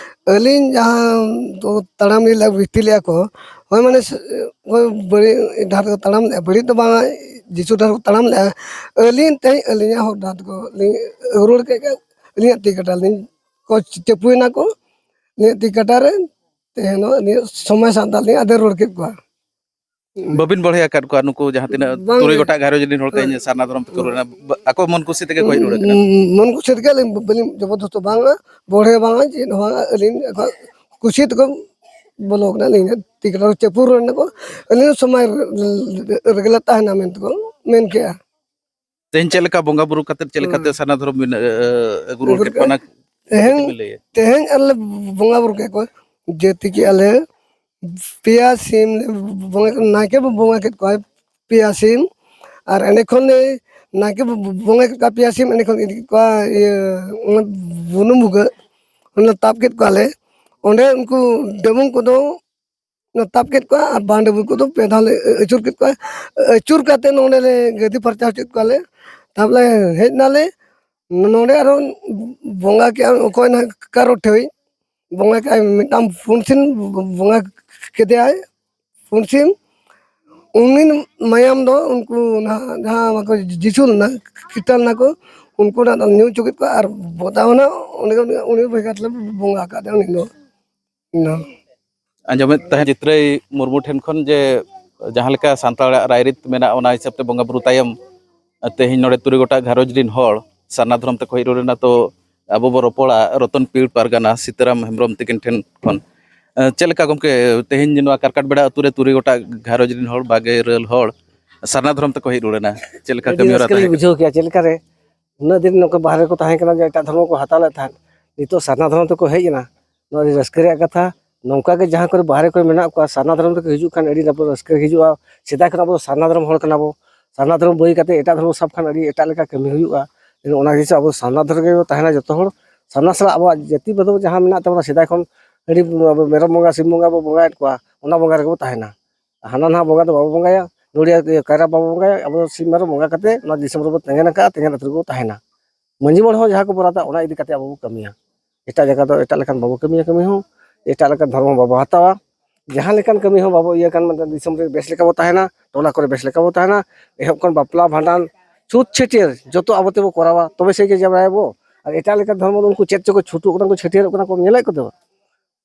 ᱟᱹᱞᱤᱧ ᱡᱟᱦᱟᱸ ᱫᱚ ᱛᱟᱲᱟᱢ ᱞᱤᱧ ᱵᱷᱤᱛᱤ ᱞᱮᱫᱼᱟ ᱠᱚ, ᱦᱳᱭ ᱢᱟᱱᱮ ᱥ-, ᱦᱳᱭ ᱵᱟᱹᱲᱤᱡ ᱰᱟᱦᱟᱨ ᱛᱮᱠᱚ ᱛᱟᱲᱟᱢ ᱞᱮᱫᱼᱟ, ᱵᱟᱹᱲᱤᱡ ᱫᱚ ᱵᱟᱝᱟ, ᱡᱤᱥᱩ ᱰᱟᱦᱟᱨ ᱠᱚ ᱛᱟᱲᱟᱢ ᱞᱮᱫᱼᱟ᱾ ᱟᱹᱞᱤᱧ ᱛᱮᱦᱮᱧ ᱟᱹᱞᱤᱧᱟᱜ ᱦᱚᱨ ᱰᱟᱦᱟᱨ ᱛᱮᱠᱚ ᱞᱤᱧ ᱨᱩᱣᱟᱹᱲ ᱠᱮᱫ ᱠᱷᱟᱱ ᱟᱹᱞᱤᱧᱟᱜ ᱛᱤ ᱠᱟᱴᱟ ᱞᱤᱧ ᱠᱚ ᱪᱟᱹᱯᱩᱭᱮᱱᱟ ᱠᱚ, ᱟᱹᱞᱤᱧᱟᱜ ᱛᱤ ᱠᱟᱴᱟ ᱨᱮ ᱛᱮᱦᱮᱧ ᱫᱚ ᱟᱹᱞᱤᱧᱟᱜ ᱥᱚᱢᱚᱭ ᱥᱟᱶᱛᱟ ᱞᱤᱧ ᱟᱫᱮᱨ ᱨᱩᱣᱟᱹᱲ ᱠᱮᱫ ᱠᱚᱣᱟ᱾ ᱵᱟᱹᱵᱤᱱ ᱵᱚᱲᱦᱮ ᱟᱠᱟᱫ ᱠᱚᱣᱟ ᱱᱩᱠᱩ ᱡᱟᱦᱟᱸ ᱛᱤᱱᱟᱹᱜ ᱵᱟᱝ ᱛᱩᱨᱩᱭ ᱜᱮ᱾ ᱜᱚᱴᱟᱝ ᱜᱷᱟᱨᱚᱸᱡᱽ ᱨᱤᱱ ᱦᱚᱲ ᱛᱮᱦᱮᱧ ᱦᱮᱸ᱾ ᱥᱟᱨᱱᱟ ᱫᱷᱚᱨᱚᱢ ᱛᱮᱠᱚ ᱨᱩᱣᱟᱹᱲ ᱮᱱᱟ, ᱵᱟ-, ᱟᱠᱚ ᱢᱚᱱ ᱠᱩᱥᱤ ᱛᱮᱜᱮ ᱠᱚ ᱦᱮᱡ ᱨᱩᱣᱟᱹᱲ ᱠᱟᱱᱟ᱾ ᱢᱚᱱ ᱠᱩᱥᱤ ᱛᱮᱜᱮ ᱟᱹᱞᱤᱧ ᱵᱟᱹᱞᱤᱧ ᱡᱚᱵᱚᱨᱫᱚᱥᱛᱚ ᱵᱟᱝᱟ, ᱵᱚᱲᱦᱮ ᱵᱟᱝᱟ, ᱪᱮᱫ ᱦᱚᱸ ᱵᱟᱝᱟ, ᱟᱹᱞᱤᱧ ᱟᱠᱚᱣᱟᱜ ᱠᱩᱥᱤ ᱛᱮᱠᱚ ᱵᱚᱞᱚ ᱠᱟᱱᱟ, ᱟᱹᱞᱤᱧ ᱛᱤ ᱠᱟᱴᱟ ᱨᱮ ᱪᱟᱹᱯᱩ ᱨᱩᱣᱟᱹᱲ ᱮᱱᱟ ᱠᱚ, ᱟᱹᱞᱤᱧ ᱥᱚᱢᱚᱭ ᱨᱮᱜᱮ ᱞᱮ ᱛᱟᱦᱮᱱᱟ ᱢᱮᱱᱛᱮ ᱠᱚ ᱢᱮᱱ ᱠᱮᱜᱼᱟ᱾ ᱛᱮᱦᱮᱧ ᱪᱮᱫ ᱞᱮᱠᱟ ᱵᱚᱸᱜᱟ ᱵᱩᱨᱩ ᱠᱟᱛᱮᱫ ᱪᱮᱫ ᱞᱮᱠᱟᱛᱮ ᱦᱮᱸ᱾ ᱥᱟᱨᱱᱟ ᱫᱷᱚᱨᱚᱢ ᱵᱤᱱ, ᱮ, ᱮ, ᱟᱹᱜᱩ ᱨᱩᱣᱟᱹᱲ ᱠᱮᱫ ᱠᱚᱣᱟ? ᱚᱱᱟ ᱛᱮᱦᱮᱧ, ᱠᱟᱹᱴᱤᱡ ᱵᱤᱱ ᱞᱟᱹᱭᱟ᱾ ᱛᱮᱦᱮᱧ ᱟᱞᱮ ᱵᱚᱸᱜᱟ ᱵᱩᱨᱩ ᱠᱮᱫ ᱠᱚᱣᱟ, ᱡᱮᱛᱤ ᱠᱮᱜᱼᱟ ᱞᱮ ᱯᱮᱭᱟ ᱥᱤᱢ ᱞᱮ ᱵᱚᱸᱜᱟ, ᱱᱟᱭᱠᱮ ᱵᱚ ᱵᱚᱸᱜᱟ ᱠᱮᱫ ᱠᱚᱣᱟ ᱯᱮᱭᱟ ᱥᱤᱢ, ᱟᱨ ᱮᱸᱰᱮ ᱠᱷᱚᱱ ᱞᱮ ᱱᱟᱭᱠᱮ ᱵᱚ ᱵᱚᱸᱜᱟ ᱠᱮᱫ ᱠᱚᱣᱟ ᱯᱮᱭᱟ ᱥᱤᱢ, ᱮᱸᱰᱮ ᱠᱷᱚᱱ ᱤᱫᱤ ᱠᱮᱫ ᱠᱚᱣᱟ ᱤᱭᱟᱹ ᱚᱱᱟ ᱵᱩᱱᱩᱢ ᱵᱷᱩᱜᱟᱹᱜ, ᱚᱱᱟ ᱛᱟᱵ ᱠᱮᱫ ᱠᱚᱣᱟᱞᱮ᱾ ᱚᱸᱰᱮ ᱩᱱᱠᱩ ᱰᱟᱹᱵᱩᱝ ᱠᱚᱫᱚ ᱛᱟᱵ ᱠᱮᱫ ᱠᱚᱣᱟ ᱟᱨ ᱵᱟᱱ ᱰᱟᱹᱵᱩ ᱠᱚᱫᱚ ᱯᱮ ᱫᱷᱟᱣ ᱞᱮ ᱟᱹᱪᱩᱨ ᱠᱮᱫ ᱠᱚᱣᱟ᱾ ᱟᱹᱪᱩᱨ ᱠᱟᱛᱮ ᱱᱚᱰᱮ ᱞᱮ ᱜᱟᱹᱫᱤ ᱯᱷᱟᱨᱪᱟ ᱦᱚᱪᱚ ᱠᱮᱫ ᱠᱚᱣᱟᱞᱮ᱾ ᱛᱟᱨᱯᱚᱨᱮ ᱦᱮᱡ ᱱᱟᱞᱮ ᱱᱚᱰᱮ ᱟᱨᱚ ᱵᱚᱸᱜᱟ ᱠᱮᱜᱼᱟ ᱚᱠᱚᱭ ᱱᱟᱦᱟᱜ ᱠᱟᱨᱚ ᱴᱷᱮᱭ ᱵᱚᱸᱜᱟ ᱠᱮᱜᱼᱟᱭ ᱢᱤᱫᱴᱟᱝ ᱯᱩᱸᱰ ᱥᱤᱢ ᱵᱚᱸᱜᱟ ᱠᱮᱫᱮᱭᱟᱭ᱾ ᱯᱩᱸᱰ ᱥᱤᱢ ᱩᱱᱤ ᱢᱟᱭᱟᱢ ᱫᱚ ᱩᱱᱠᱩ ᱱᱟᱦᱟᱜ ᱡᱟᱦᱟᱸ ᱵᱟᱠᱚ ᱡᱤᱥᱩ ᱞᱮᱱᱟ ᱠᱷᱨᱤᱥᱴᱟᱱ ᱱᱟᱠᱚ ᱩᱱᱠᱩ ᱱᱟᱜ ᱧᱩ ᱦᱚᱪᱚ ᱠᱮᱫ ᱠᱚᱣᱟ ᱟᱨ ᱵᱚᱫᱟ ᱦᱚᱸ ᱱᱟᱜ ᱩᱱᱤ ᱩᱱᱤ ᱵᱷᱮᱜᱟᱨ ᱞᱮ ᱵᱚᱸᱜᱟ ᱟᱠᱟᱫᱮᱭᱟ ᱩᱱᱤ ᱫᱚ᱾ ᱚᱱᱟ ᱟᱸᱡᱚᱢᱮᱫ ᱛᱟᱦᱮᱸ ᱪᱤᱛᱨᱟᱹᱭ ᱢᱩᱨᱢᱩ ᱴᱷᱮᱱ ᱠᱷᱚᱱ ᱡᱮ ᱡᱟᱦᱟᱸ ᱞᱮᱠᱟ ᱥᱟᱱᱛᱟᱲᱟᱜ ᱨᱟᱭᱨᱤᱛ ᱢᱮᱱᱟᱜᱼᱟ, ᱚᱱᱟ ᱦᱤᱥᱟᱹᱵ ᱛᱮ ᱵᱚᱸᱜᱟ ᱵᱩᱨᱩ ᱛᱟᱭᱚᱢ ᱛᱮᱦᱮᱧ ᱱᱚᱰᱮ ᱛᱩᱨᱩᱭ ᱜᱚᱴᱟᱝ ᱜᱷᱟᱨᱚᱸᱡᱽ ᱨᱤᱱ ᱦᱚᱲ ᱥᱟᱨᱱᱟ ᱫᱷᱚᱨᱚᱢ ᱛᱮᱠᱚ ᱦᱮᱡ ᱨᱩᱣᱟᱹᱲ ᱮᱱᱟ᱾ ᱛᱚ ᱟᱵᱚ ᱵᱚ ᱨᱚᱯᱚᱲᱟ ᱨᱚᱛᱚᱱ ᱯᱤᱲ ᱯᱟᱨᱜᱟᱱᱟ ᱥᱤᱛᱟᱨᱟᱢ ᱦᱮᱢᱵᱨᱚᱢ ᱛᱤᱠᱤᱱ ᱴᱷᱮᱱ ᱠᱷᱚᱱ᱾ ᱮ, ᱪᱮᱫ ᱞᱮᱠᱟ ᱜᱚᱢᱠᱮ, ᱛᱮᱦᱮᱧ ᱱᱚᱣᱟ ᱠᱟᱨᱠᱟᱴ ᱵᱮᱲᱟ ᱟᱹᱛᱩ ᱨᱮ ᱛᱩᱨᱩᱭ ᱜᱚᱴᱟᱝ ᱜᱷᱟᱨᱚᱸᱡᱽ ᱨᱤᱱ ᱦᱚᱲ, ᱵᱟᱜᱮ ᱤᱨᱟᱹᱞ ᱦᱚᱲ ᱥᱟᱨᱱᱟ ᱫᱷᱚᱨᱚᱢ ᱛᱮᱠᱚ ᱦᱮᱡ ᱨᱩᱣᱟᱹᱲ ᱮᱱᱟ? ᱪᱮᱫ ᱞᱮᱠᱟ ᱟᱹᱰᱤ ᱠᱟᱹᱢᱤ ᱦᱚᱨᱟ ᱨᱟᱹᱥᱠᱟᱹ ᱞᱤᱧ ᱛᱟᱦᱮᱸ ᱠᱟᱱᱟ? ᱵᱩᱡᱷᱟᱹᱣ ᱠᱮᱜᱼᱟ᱾ ᱪᱮᱫ ᱞᱮᱠᱟ ᱨᱮ ᱩᱱᱟᱹᱜ ᱫᱤᱱ ᱱᱚᱝᱠᱟ ᱵᱟᱦᱨᱮ ᱠᱚ ᱛᱟᱦᱮᱸ ᱠᱟᱱᱟ, ᱡᱮ ᱮᱴᱟᱜ ᱫᱷᱚᱨᱢᱚ ᱠᱚ ᱦᱟᱛᱟᱣ ᱞᱮᱫ ᱛᱟᱦᱮᱸᱫ, ᱱᱤᱛᱚᱜ ᱥᱟᱨᱱᱟ ᱫᱷᱚᱨᱚᱢ ᱛᱮᱠᱚ ᱦᱮᱡ ᱮᱱᱟ᱾ ᱱᱚᱣᱟ ᱟᱹᱰᱤ ᱨᱟᱹᱥᱠᱟᱹ ᱨᱮᱭᱟᱜ ᱠᱟᱛᱷᱟ᱾ ᱱᱚᱝᱠᱟ ᱜᱮ ᱡᱟᱦᱟᱸ ᱠᱚᱨᱮ ᱵᱟᱦᱨᱮ ᱠᱚᱨᱮ ᱢᱮᱱᱟᱜ ᱠᱚᱣᱟ, ᱥᱟᱨᱱᱟ ᱫᱷᱚᱨᱚᱢ ᱛᱮᱠᱚ ᱦᱤᱡᱩᱜ ᱠᱷᱟᱱ ᱟᱹᱰᱤ ᱱᱟᱯᱟᱭ ᱨᱟᱹᱥᱠᱟᱹ ᱦᱤᱡᱩᱜᱼᱟ᱾ ᱥᱮᱫᱟᱭ ᱠᱷᱚᱱ ᱟᱵᱚ ᱫᱚ ᱥᱟᱨᱱᱟ ᱫᱷᱚᱨᱚᱢ ᱦᱚᱲ ᱠᱟᱱᱟ ᱵᱚ᱾ ᱥᱟᱨᱱᱟ ᱫᱷᱚᱨᱚᱢ ᱵᱟᱹᱜᱤ ᱠᱟᱛᱮ ᱮᱴᱟᱜ ᱫᱷᱚᱨᱚᱢ ᱥᱟᱵ ᱠᱷᱟᱱ ᱟᱹᱰᱤ ᱮᱴᱟᱜ ᱞᱮᱠᱟ ᱠᱟᱹᱢᱤ ᱦᱩᱭᱩᱜᱼᱟ᱾ ᱚᱱᱟ ᱡᱤᱱᱤᱥ ᱟᱵᱚ ᱥᱟᱨᱱᱟ ᱫᱷᱚᱨᱚᱢ ᱨᱮᱜᱮ ᱵᱚ ᱛᱟᱦᱮᱱᱟ ᱡᱚᱛᱚ ᱦᱚᱲ᱾ ᱥᱟᱨᱱᱟ ᱥᱟᱞᱟᱜ ᱟᱵᱚᱣᱟᱜ ᱡᱟᱹᱛᱤ ᱵᱚᱫᱚᱞ ᱡᱟᱦᱟᱸ ᱢᱮᱱᱟᱜ ᱛᱟᱵᱚᱱᱟ ᱥᱮᱫᱟᱭ ᱠᱷᱚᱱ, ᱟᱹᱰᱤ ᱟᱵᱚ ᱢᱮᱨᱚᱢ ᱵᱚᱸᱜᱟ, ᱥᱤᱢ ᱵᱚᱸᱜᱟ ᱵᱚ ᱵᱚᱸᱜᱟᱭᱮᱫ ᱠᱚᱣᱟ, ᱚᱱᱟ ᱵᱚᱸᱜᱟ ᱨᱮᱜᱮ ᱵᱚ ᱛᱟᱦᱮᱱᱟ᱾ ᱦᱟᱱᱟ ᱱᱟᱣᱟ ᱵᱚᱸᱜᱟ ᱫᱚ ᱵᱟᱵᱚ ᱵᱚᱸᱜᱟᱭᱟ, ᱱᱚᱰᱮ ᱠᱟᱭᱨᱟ ᱵᱟᱵᱚ ᱵᱚᱸᱜᱟᱭᱟ, ᱟᱵᱚ ᱫᱚ ᱥᱤᱢ ᱢᱮᱨᱚᱢ ᱵᱚᱸᱜᱟ ᱠᱟᱛᱮ ᱱᱚᱣᱟ ᱫᱤᱥᱚᱢ ᱨᱮᱵᱚ ᱛᱮᱸᱜᱮᱱ ᱟᱠᱟᱫᱼᱟ, ᱛᱮᱸᱜᱮᱱ ᱟᱛᱳ ᱨᱮᱵᱚ ᱛᱟᱦᱮᱱᱟ᱾ ᱢᱟᱹᱡᱷᱤ ᱢᱚᱬᱮ ᱦᱚᱸ ᱡᱟᱦᱟᱸ ᱠᱚ ᱵᱚᱨᱟᱛᱟ ᱚᱱᱟ ᱤᱫᱤ ᱠᱟᱛᱮ ᱟᱵᱚ ᱵᱚ ᱠᱟᱹᱢᱤᱭᱟ᱾ ᱮᱴᱟᱜ ᱡᱟᱭᱜᱟ ᱫᱚ ᱮᱴᱟᱜ ᱞᱮᱠᱟᱱ ᱵᱟᱵᱚ ᱠᱟᱹᱢᱤᱭᱟ, ᱠᱟᱹᱢᱤ ᱦᱚᱸ ᱮᱴᱟᱜ ᱞᱮᱠᱟᱱ ᱫᱷᱚᱨᱢᱚ ᱵᱟᱵᱚ ᱦᱟᱛᱟᱣᱟ᱾ ᱡᱟᱦᱟᱸ ᱞᱮᱠᱟᱱ ᱠᱟᱹᱢᱤ ᱦᱚᱸ ᱵᱟᱵᱚ ᱤᱭᱟᱹ ᱠᱟᱱ, ᱢᱟᱱᱮ ᱫᱤᱥᱚᱢ ᱨᱮ ᱵᱮᱥ ᱞᱮᱠᱟ ᱵᱚ ᱛᱟᱦᱮᱱᱟ, ᱴᱚᱞᱟ ᱠᱚᱨᱮ ᱵᱮᱥ ᱞᱮᱠᱟ ᱵᱚ ᱛᱟᱦᱮᱱᱟ᱾ ᱮᱦᱚᱵ ᱠᱷᱚᱱ ᱵᱟᱯᱞᱟ ᱵᱷᱟᱸᱰᱟᱱ ᱪᱷᱩᱛ ᱪᱷᱟᱹᱴᱭᱟᱹᱨ ᱡᱚᱛᱚ ᱟᱵᱚ ᱛᱮᱵᱚ ᱠᱚᱨᱟᱣᱟ, ᱛᱚᱵᱮ ᱥᱮ ᱜᱮ ᱡᱟᱢᱟᱭᱟᱵᱚ᱾ ᱟᱨ ᱮᱴᱟᱜ ᱞᱮᱠᱟᱱ ᱫᱷᱚᱨᱢᱚ ᱫᱚ ᱩᱱᱠᱩ ᱪᱮᱫ ᱪᱚᱠᱚ ᱪᱷᱩᱴᱩᱜ ᱠᱟᱱᱟ ᱠᱚ, ᱪᱷᱟᱹᱴᱭᱟᱹᱨᱚᱜ ᱠᱟᱱᱟ ᱠᱚ, ᱧᱮᱞᱮᱫ ᱠᱚᱫᱚ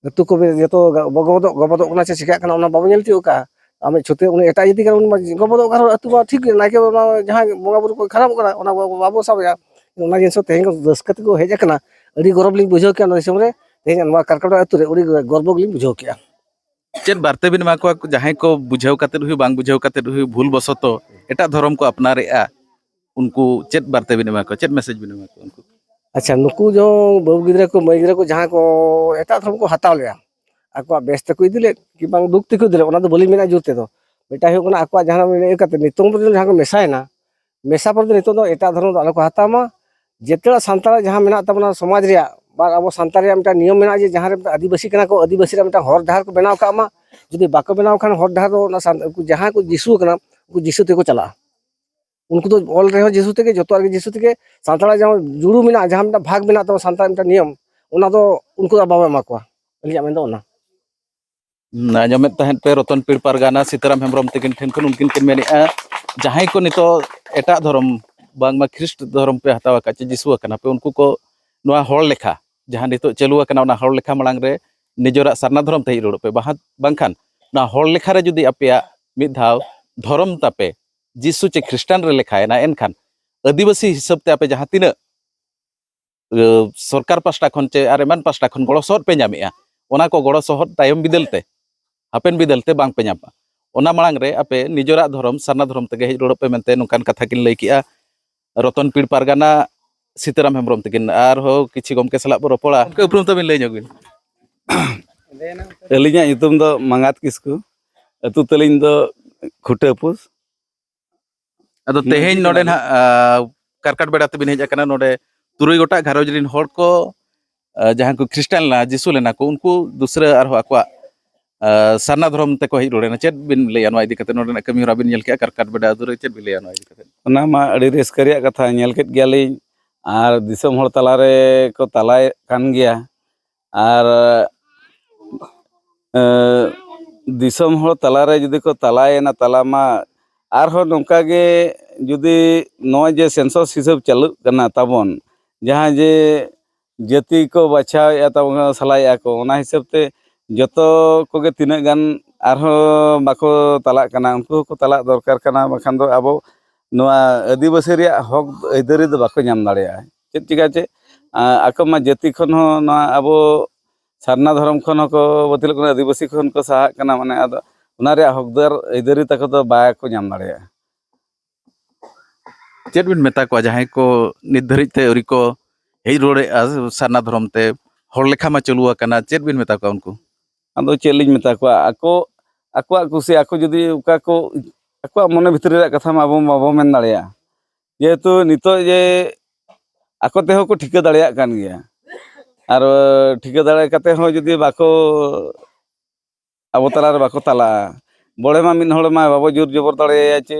ᱟᱹᱛᱩ ᱠᱚ ᱡᱚᱛᱚ ᱜᱚᱵᱚᱫᱚᱜ ᱜᱚᱵᱚᱫᱚᱜ ᱠᱟᱱᱟ ᱥᱮ ᱪᱤᱠᱟᱹᱜ ᱠᱟᱱᱟ, ᱚᱱᱟ ᱵᱟᱵᱚ ᱧᱮᱞ ᱛᱤᱭᱳᱜ ᱠᱟᱜᱼᱟ᱾ ᱟᱢ ᱪᱷᱩᱴᱟᱹᱣ ᱩᱱᱤ ᱮᱴᱟᱜ ᱡᱟᱹᱛᱤ ᱠᱟᱱᱟ, ᱩᱱᱤ ᱢᱟ ᱜᱚᱵᱚᱫᱚᱜ ᱠᱟᱱ ᱨᱮᱦᱚᱸ ᱟᱹᱛᱩ ᱢᱟ ᱴᱷᱤᱠ ᱜᱮ, ᱱᱟᱭᱠᱮ ᱚᱱᱟ ᱡᱟᱦᱟᱸ ᱵᱚᱸᱜᱟ ᱵᱩᱨᱩ ᱠᱚ ᱠᱷᱟᱨᱟᱯᱚᱜ ᱠᱟᱱᱟ, ᱚᱱᱟ ᱵᱟᱵᱚ ᱥᱟᱵᱮᱜᱼᱟ᱾ ᱚᱱᱟ ᱡᱤᱱᱤᱥ ᱦᱚᱸ ᱛᱮᱦᱮᱧ ᱠᱚ ᱨᱟᱹᱥᱠᱟᱹ ᱛᱮᱠᱚ ᱦᱮᱡ ᱟᱠᱟᱱᱟ, ᱟᱹᱰᱤ ᱜᱚᱨᱚᱵᱽ ᱞᱤᱧ ᱵᱩᱡᱷᱟᱹᱣ ᱠᱮᱜᱼᱟ ᱱᱚᱣᱟ ᱫᱤᱥᱚᱢ ᱨᱮ᱾ ᱛᱮᱦᱮᱧ ᱱᱚᱣᱟ ᱠᱟᱨᱠᱟᱴᱟ ᱟᱹᱛᱩ ᱨᱮ ᱟᱹᱰᱤ ᱜᱚᱨᱵᱚ ᱜᱮᱞᱤᱧ ᱵᱩᱡᱷᱟᱹᱣ ᱠᱮᱜᱼᱟ᱾ ᱪᱮᱫ ᱵᱟᱨᱛᱮ ᱵᱤᱱ ᱮᱢᱟ ᱠᱚᱣᱟ ᱡᱟᱦᱟᱸᱭ ᱠᱚ ᱵᱩᱡᱷᱟᱹᱣ ᱠᱟᱛᱮᱫ ᱦᱩᱭᱩᱜ, ᱵᱟᱝ ᱵᱩᱡᱷᱟᱹᱣ ᱠᱟᱛᱮᱫ ᱦᱩᱭᱩᱜ, ᱵᱷᱩᱞ ᱵᱚᱥᱚᱛᱚ ᱮᱴᱟᱜ ᱫᱷᱚᱨᱚᱢ ᱠᱚ ᱟᱯᱱᱟᱨᱮᱜᱼᱟ? ᱩᱱᱠᱩ ᱪᱮᱫ ᱵᱟᱨᱛᱮ ᱵᱤᱱ ᱮᱢᱟ ᱠᱚᱣᱟ, ᱪᱮᱫ ᱢᱮᱥᱮᱡᱽ ᱵᱤᱱ ᱮᱢᱟ ᱠᱚᱣᱟ ᱩᱱᱠᱩ? ᱟᱪᱪᱷᱟ, ᱱᱩᱠᱩ ᱡᱚᱝ ᱵᱟᱹᱵᱩ ᱜᱤᱫᱽᱨᱟᱹ ᱠᱚ, ᱢᱟᱹᱭ ᱜᱤᱫᱽᱨᱟᱹ ᱠᱚ ᱡᱟᱦᱟᱸ ᱠᱚ ᱮᱴᱟᱜ ᱫᱷᱚᱨᱚᱢ ᱠᱚ ᱦᱟᱛᱟᱣ ᱞᱮᱜᱼᱟ, ᱟᱠᱚᱣᱟᱜ ᱵᱮᱥ ᱛᱮᱠᱚ ᱤᱫᱤ ᱞᱮᱫ ᱠᱤ ᱵᱟᱝ ᱫᱩᱠ ᱛᱮᱠᱚ ᱤᱫᱤ ᱞᱮᱫ, ᱚᱱᱟ ᱫᱚ ᱵᱟᱹᱞᱤᱧ ᱢᱮᱱᱟ ᱡᱳᱨ ᱛᱮᱫᱚ᱾ ᱢᱤᱫᱴᱟᱝ ᱦᱩᱭᱩᱜ ᱠᱟᱱᱟ ᱟᱠᱚᱣᱟᱜ ᱡᱟᱦᱟᱸ ᱤᱭᱟᱹ ᱠᱟᱛᱮ, ᱱᱤᱛᱚᱝ ᱯᱚᱨᱡᱚᱱᱛᱚ ᱡᱟᱦᱟᱸ ᱠᱚ ᱢᱮᱥᱟᱭᱮᱱᱟ, ᱢᱮᱥᱟ ᱯᱚᱨᱮ ᱫᱚ ᱱᱤᱛᱚᱝ ᱫᱚ ᱮᱴᱟᱜ ᱫᱷᱚᱨᱚᱢ ᱫᱚ ᱟᱞᱚ ᱠᱚ ᱦᱟᱛᱟᱣ ᱢᱟ᱾ ᱡᱮᱛᱮ ᱥᱟᱱᱛᱟᱲᱟᱜ ᱡᱟᱦᱟᱸ ᱢᱮᱱᱟᱜ ᱛᱟᱵᱚᱱᱟ ᱥᱚᱢᱟᱡᱽ ᱨᱮᱭᱟᱜ, ᱵᱟ ᱟᱵᱚ ᱥᱟᱱᱛᱟᱲ ᱨᱮᱭᱟᱜ ᱢᱤᱫᱴᱟᱝ ᱱᱤᱭᱚᱢ ᱢᱮᱱᱟᱜᱼᱟ ᱡᱮ ᱡᱟᱦᱟᱸ ᱨᱮ ᱢᱤᱫᱴᱟᱝ ᱟᱹᱫᱤᱵᱟᱹᱥᱤ ᱠᱟᱱᱟ ᱠᱚ, ᱟᱹᱫᱤᱵᱟᱹᱥᱤ ᱨᱮᱭᱟᱜ ᱢᱤᱫᱴᱟᱝ ᱦᱚᱨ ᱰᱟᱦᱟᱨ ᱠᱚ ᱵᱮᱱᱟᱣ ᱠᱟᱜ ᱢᱟ᱾ ᱡᱩᱫᱤ ᱵᱟᱠᱚ ᱵᱮᱱᱟᱣ ᱠᱷᱟᱱ ᱦᱚᱨ ᱰᱟᱦᱟᱨ ᱫᱚ ᱚᱱᱟ ᱥᱟᱱ-, ᱩᱱᱠᱩ ᱡᱟᱦᱟᱸᱭ ᱠᱚ ᱡᱤᱥᱩ ᱠᱟᱱᱟ, ᱩᱱᱠᱩ ᱡᱤᱥᱩ ᱛᱮᱠᱚ ᱪᱟᱞᱟᱜᱼᱟ᱾ ᱩᱱᱠᱩ ᱫᱚ ᱚᱞ ᱨᱮᱦᱚᱸ ᱡᱤᱥᱩ ᱛᱮᱜᱮ, ᱡᱚᱛᱚᱣᱟᱜ ᱨᱮᱜᱮ ᱡᱤᱥᱩ ᱛᱮᱜᱮ᱾ ᱥᱟᱱᱛᱟᱲᱟᱜ ᱡᱟᱦᱟᱸ ᱡᱩᱲᱩ ᱢᱮᱱᱟᱜᱼᱟ, ᱡᱟᱦᱟᱸ ᱢᱤᱫᱴᱟᱝ ᱵᱷᱟᱜᱽ ᱢᱮᱱᱟᱜ ᱛᱟᱵᱚᱱᱟ, ᱥᱟᱱᱛᱟᱲ ᱢᱤᱫᱴᱟᱝ ᱱᱤᱭᱚᱢ, ᱚᱱᱟ ᱫᱚ ᱩᱱᱠᱩ ᱫᱚ ᱵᱟᱵᱚ ᱮᱢᱟ ᱠᱚᱣᱟ᱾ ᱟᱹᱞᱤᱧᱟᱜ ᱢᱮᱱ ᱫᱚ ᱚᱱᱟ᱾ ᱦᱩᱸ, ᱟᱸᱡᱚᱢᱮᱫ ᱛᱟᱦᱮᱸᱫ ᱯᱮ ᱨᱚᱛᱚᱱ ᱯᱤᱲ ᱯᱟᱨᱜᱟᱱᱟ ᱥᱤᱛᱟᱨᱟᱢ ᱦᱮᱢᱵᱨᱚᱢ ᱛᱟᱹᱠᱤᱱ ᱴᱷᱮᱱ ᱠᱷᱚᱱ, ᱩᱱᱠᱤᱱ ᱠᱤᱱ ᱢᱮᱱᱮᱫᱼᱟ, ᱡᱟᱦᱟᱸᱭ ᱠᱚ ᱱᱤᱛᱚᱜ ᱮᱴᱟᱜ ᱫᱷᱚᱨᱚᱢ, ᱵᱟᱝᱢᱟ ᱠᱷᱨᱤᱥᱴ ᱫᱷᱚᱨᱚᱢ ᱯᱮ ᱦᱟᱛᱟᱣ ᱟᱠᱟᱫ ᱪᱮ ᱡᱤᱥᱩ ᱟᱠᱟᱱᱟ ᱯᱮ, ᱩᱱᱠᱩ ᱠᱚ ᱱᱚᱣᱟ ᱦᱚᱲ ᱞᱮᱠᱷᱟ, ᱡᱟᱦᱟᱸ ᱱᱤᱛᱚᱜ ᱪᱟᱹᱞᱩ ᱟᱠᱟᱱᱟ, ᱚᱱᱟ ᱦᱚᱲ ᱞᱮᱠᱷᱟ ᱢᱟᱲᱟᱝ ᱨᱮ ᱱᱤᱡᱮᱨᱟᱜ ᱥᱟᱨᱱᱟ ᱫᱷᱚᱨᱚᱢ ᱛᱮ ᱦᱮᱡ ᱨᱩᱣᱟᱹᱲᱚᱜ ᱯᱮ᱾ ᱵᱟᱦᱟ-, ᱵᱟᱝᱠᱷᱟᱱ ᱱᱚᱣᱟ ᱦᱚᱲ ᱞᱮᱠᱷᱟ ᱨᱮ ᱡᱩᱫᱤ ᱟᱯᱮᱭᱟᱜ ᱢᱤᱫ ᱫᱷᱟᱣ ᱫᱷᱚᱨᱚᱢ ᱛᱟᱯᱮ ᱡᱤᱥᱩ ᱪᱮ ᱠᱷᱨᱤᱥᱴᱟᱱ ᱨᱮ ᱞᱮᱠᱷᱟᱭᱮᱱᱟ, ᱮᱱᱠᱷᱟᱱ ᱟᱹᱫᱤᱵᱟᱹᱥᱤ ᱦᱤᱥᱟᱹᱵ ᱛᱮ ᱟᱯᱮ ᱡᱟᱦᱟᱸ ᱛᱤᱱᱟᱹᱜ, ᱟᱹ, ᱥᱚᱨᱠᱟᱨ ᱯᱟᱥᱴᱟ ᱠᱷᱚᱱ ᱪᱮ ᱟᱨ ᱮᱢᱟᱱ ᱯᱟᱥᱴᱟ ᱠᱷᱚᱱ ᱜᱚᱲᱚ ᱥᱚᱦᱚᱫ ᱯᱮ ᱧᱟᱢᱮᱜᱼᱟ, ᱚᱱᱟ ᱠᱚ ᱜᱚᱲᱚ ᱥᱚᱦᱚᱫ ᱛᱟᱭᱚᱢ ᱵᱤᱫᱟᱹᱞ ᱛᱮ, ᱦᱟᱯᱮᱱ ᱵᱤᱫᱟᱹᱞ ᱛᱮ ᱵᱟᱝ ᱯᱮ ᱧᱟᱢᱟ᱾ ᱚᱱᱟ ᱢᱟᱲᱟᱝ ᱨᱮ ᱟᱯᱮ ᱱᱤᱡᱮᱨᱟᱜ ᱫᱷᱚᱨᱚᱢ, ᱥᱟᱨᱱᱟ ᱫᱷᱚᱨᱚᱢ ᱛᱮᱜᱮ ᱦᱮᱡ ᱨᱩᱣᱟᱹᱲᱚᱜ ᱯᱮ ᱢᱮᱱᱛᱮ ᱱᱚᱝᱠᱟᱱ ᱠᱟᱛᱷᱟ ᱠᱤᱱ ᱞᱟᱹᱭ ᱠᱮᱜᱼᱟ ᱨᱚᱛᱚᱱ ᱯᱤᱲ ᱯᱟᱨᱜᱟᱱᱟ ᱥᱤᱛᱟᱹᱨᱟᱢ ᱦᱮᱢᱵᱨᱚᱢ ᱛᱟᱹᱠᱤᱱ᱾ ᱟᱨᱦᱚᱸ ᱠᱤᱪᱷᱩ ᱜᱚᱢᱠᱮ ᱥᱟᱞᱟᱜ ᱵᱚ ᱨᱚᱯᱚᱲᱟ᱾ ᱜᱚᱢᱠᱮ, ᱩᱯᱨᱩᱢ ᱛᱟᱵᱤᱱ ᱞᱟᱹᱭ ᱧᱚᱜ ᱵᱤᱱ᱾ ᱟᱹᱞᱤᱧᱟᱜ ᱧᱩᱛᱩᱢ ᱫᱚ ᱢᱟᱸᱜᱟᱛ ᱠᱤᱥᱠᱩ, ᱟᱹᱛᱩ ᱛᱟᱹᱞᱤᱧ ᱫᱚ ᱠᱷᱩᱴᱟᱹᱯᱩᱥ᱾ ᱟᱫᱚ ᱢᱟᱹᱡᱷᱤ ᱛᱮᱦᱮᱧ ᱱᱚᱰᱮ ᱠᱟᱱᱟᱞᱤᱧ᱾ ᱱᱟᱦᱟᱜ, ᱟ, ᱠᱟᱨᱠᱟᱴ ᱵᱮᱲᱟ ᱛᱮᱵᱤᱱ ᱦᱮᱡ ᱟᱠᱟᱱᱟ, ᱱᱚᱰᱮ ᱛᱩᱨᱩᱭ ᱜᱚᱴᱟᱝ ᱜᱷᱟᱨᱚᱸᱡᱽ ᱨᱤᱱ ᱦᱚᱲ ᱠᱚ, ᱟ, ᱡᱟᱦᱟᱸ ᱠᱚ ᱠᱷᱨᱤᱥᱴᱟᱱ ᱞᱮᱱᱟ, ᱡᱤᱥᱩ ᱞᱮᱱᱟ ᱠᱚ, ᱩᱱᱠᱩ ᱫᱩᱥᱨᱟᱹ ᱟᱨᱦᱚᱸ ᱟᱠᱚᱣᱟᱜ, ᱟ, ᱥᱟᱨᱱᱟ ᱫᱷᱚᱨᱚᱢ ᱛᱮᱠᱚ ᱦᱮᱡ ᱨᱩᱣᱟᱹᱲᱮᱱᱟ᱾ ᱪᱮᱫ ᱵᱤᱱ ᱞᱟᱹᱭᱟ ᱱᱚᱣᱟ ᱤᱫᱤ ᱠᱟᱛᱮ? ᱱᱚᱰᱮᱱᱟᱜ ᱠᱟᱹᱢᱤ ᱦᱚᱨᱟ ᱵᱤᱱ ᱧᱮᱞ ᱠᱮᱜᱼᱟ ᱠᱟᱨᱠᱟᱴ ᱵᱮᱰᱟ ᱟᱹᱛᱩ ᱨᱮ, ᱪᱮᱫ ᱵᱤᱱ ᱞᱟᱹᱭᱟ ᱱᱚᱣᱟ ᱤᱫᱤ ᱠᱟᱛᱮ? ᱚᱱᱟ ᱢᱟ ᱟᱹᱰᱤ ᱨᱟᱹᱥᱠᱟᱹ ᱨᱮᱭᱟᱜ ᱠᱟᱛᱷᱟ, ᱧᱮᱞ ᱠᱮᱫ ᱜᱮᱭᱟᱞᱤᱧ, ᱟᱨ ᱫᱤᱥᱚᱢ ᱦᱚᱲ ᱛᱟᱞᱟ ᱨᱮ ᱠᱚ ᱛᱟᱞᱟᱭᱮᱫ ᱠᱟᱱ ᱜᱮᱭᱟ, ᱟᱨ, ᱮ, ᱫᱤᱥᱚᱢ ᱦᱚᱲ ᱛᱟᱞᱟ ᱨᱮ ᱡᱩᱫᱤ ᱠᱚ ᱛᱟᱞᱟᱭᱮᱱᱟ ᱛᱟᱞᱟ ᱢᱟ, ᱟᱨᱦᱚᱸ ᱱᱚᱝᱠᱟ ᱜᱮ ᱡᱩᱫᱤ ᱱᱚᱜᱼᱚᱭ ᱡᱮ census ᱦᱤᱥᱟᱹᱵ ᱪᱟᱹᱞᱩᱜ ᱠᱟᱱᱟ ᱛᱟᱵᱚᱱ, ᱡᱟᱦᱟᱸ ᱡᱮ ᱡᱟᱹᱛᱤ ᱠᱚ ᱵᱟᱪᱷᱟᱣᱮᱫᱼᱟ ᱛᱟᱵᱚᱱ, ᱥᱟᱞᱟᱭᱮᱫᱼᱟ ᱠᱚ, ᱚᱱᱟ ᱦᱤᱥᱟᱹᱵ ᱛᱮ ᱡᱚᱛᱚ ᱠᱚᱜᱮ ᱛᱤᱱᱟᱹᱜ ᱜᱟᱱ ᱟᱨᱦᱚᱸ ᱵᱟᱠᱚ ᱛᱟᱞᱟᱜ ᱠᱟᱱᱟ, ᱩᱱᱠᱩ ᱦᱚᱸᱠᱚ ᱛᱟᱞᱟᱜ ᱫᱚᱨᱠᱟᱨ ᱠᱟᱱᱟ, ᱵᱟᱠᱷᱟᱱ ᱫᱚ ᱟᱵᱚ ᱱᱚᱣᱟ ᱟᱹᱫᱤᱵᱟᱹᱥᱤ ᱨᱮᱭᱟᱜ ᱦᱚᱠ ᱟᱹᱭᱫᱟᱹᱨᱤ ᱫᱚ ᱵᱟᱠᱚ ᱧᱟᱢ ᱫᱟᱲᱮᱭᱟᱜᱼᱟ᱾ ᱪᱮᱫ ᱪᱤᱠᱟ ᱪᱮ, ᱟ-, ᱟᱠᱚ ᱢᱟ ᱡᱟᱹᱛᱤ ᱠᱷᱚᱱ ᱦᱚᱸ ᱱᱚᱣᱟ ᱟᱵᱚ ᱥᱟᱨᱱᱟ ᱫᱷᱚᱨᱚᱢ ᱠᱷᱚᱱ ᱦᱚᱸᱠᱚ ᱵᱟᱹᱛᱤᱞᱚᱜ ᱠᱟᱱᱟ, ᱟᱹᱫᱤᱵᱟᱹᱥᱤ ᱠᱷᱚᱱ ᱠᱚ ᱥᱟᱦᱟᱜ ᱠᱟᱱᱟ, ᱢᱟᱱᱮ ᱟᱫᱚ ᱚᱱᱟ ᱨᱮᱭᱟᱜ ᱦᱚᱠᱫᱟᱨ ᱟᱹᱭᱫᱟᱹᱨᱤ ᱛᱟᱠᱚ ᱫᱚ ᱵᱟᱠᱚ ᱧᱟᱢ ᱫᱟᱲᱮᱭᱟᱜᱼᱟ᱾ ᱪᱮᱫ ᱵᱤᱱ ᱢᱮᱛᱟ ᱠᱚᱣᱟ ᱡᱟᱦᱟᱸᱭ ᱠᱚ ᱱᱤᱛ ᱫᱷᱟᱹᱨᱤᱡ ᱛᱮ ᱟᱹᱣᱨᱤ ᱠᱚ ᱦᱮᱡ ᱨᱩᱣᱟᱹᱲᱮᱜᱼᱟ ᱥᱟᱨᱱᱟ ᱫᱷᱚᱨᱚᱢ ᱛᱮ? ᱦᱚᱲ ᱞᱮᱠᱷᱟ ᱢᱟ ᱪᱟᱹᱞᱩ ᱟᱠᱟᱱᱟ, ᱪᱮᱫ ᱵᱤᱱ ᱢᱮᱛᱟ ᱠᱚᱣᱟ ᱩᱱᱠᱩ? ᱟᱫᱚ ᱪᱮᱫ ᱞᱤᱧ ᱢᱮᱛᱟ ᱠᱚᱣᱟ, ᱟᱠᱚ, ᱟᱠᱚᱣᱟᱜ ᱠᱩᱥᱤ, ᱟᱠᱚ ᱡᱩᱫᱤ ᱚᱠᱟ ᱠᱚ, ᱟᱠᱚᱣᱟᱜ ᱢᱚᱱᱮ ᱵᱷᱤᱛᱨᱤ ᱨᱮᱭᱟᱜ ᱠᱟᱛᱷᱟ ᱢᱟ ᱟᱵᱚ ᱢᱟ ᱵᱟᱵᱚ ᱢᱮᱱ ᱫᱟᱲᱮᱭᱟᱜᱼᱟ, ᱡᱮᱦᱮᱛᱩ ᱱᱤᱛᱚᱜ ᱡᱮ ᱟᱠᱚ ᱛᱮᱦᱚᱸ ᱠᱚ ᱴᱷᱤᱠᱟᱹ ᱫᱟᱲᱮᱭᱟᱜ ᱠᱟᱱ ᱜᱮᱭᱟ, ᱟᱨ ᱴᱷᱤᱠᱟᱹ ᱫᱟᱲᱮ ᱠᱟᱛᱮ ᱦᱚᱸ ᱡᱩᱫᱤ ᱵᱟᱠᱚ ᱟᱵᱚ ᱛᱟᱞᱟᱨᱮ ᱵᱟᱠᱚ ᱛᱟᱞᱟᱜᱼᱟ᱾ ᱵᱚᱲᱮ ᱢᱟ ᱢᱤᱫ ᱦᱚᱲ ᱢᱟ ᱵᱟᱵᱚ ᱡᱳᱨ ᱡᱚᱵᱚᱨ ᱫᱟᱲᱮᱭᱟᱭᱟ ᱡᱮ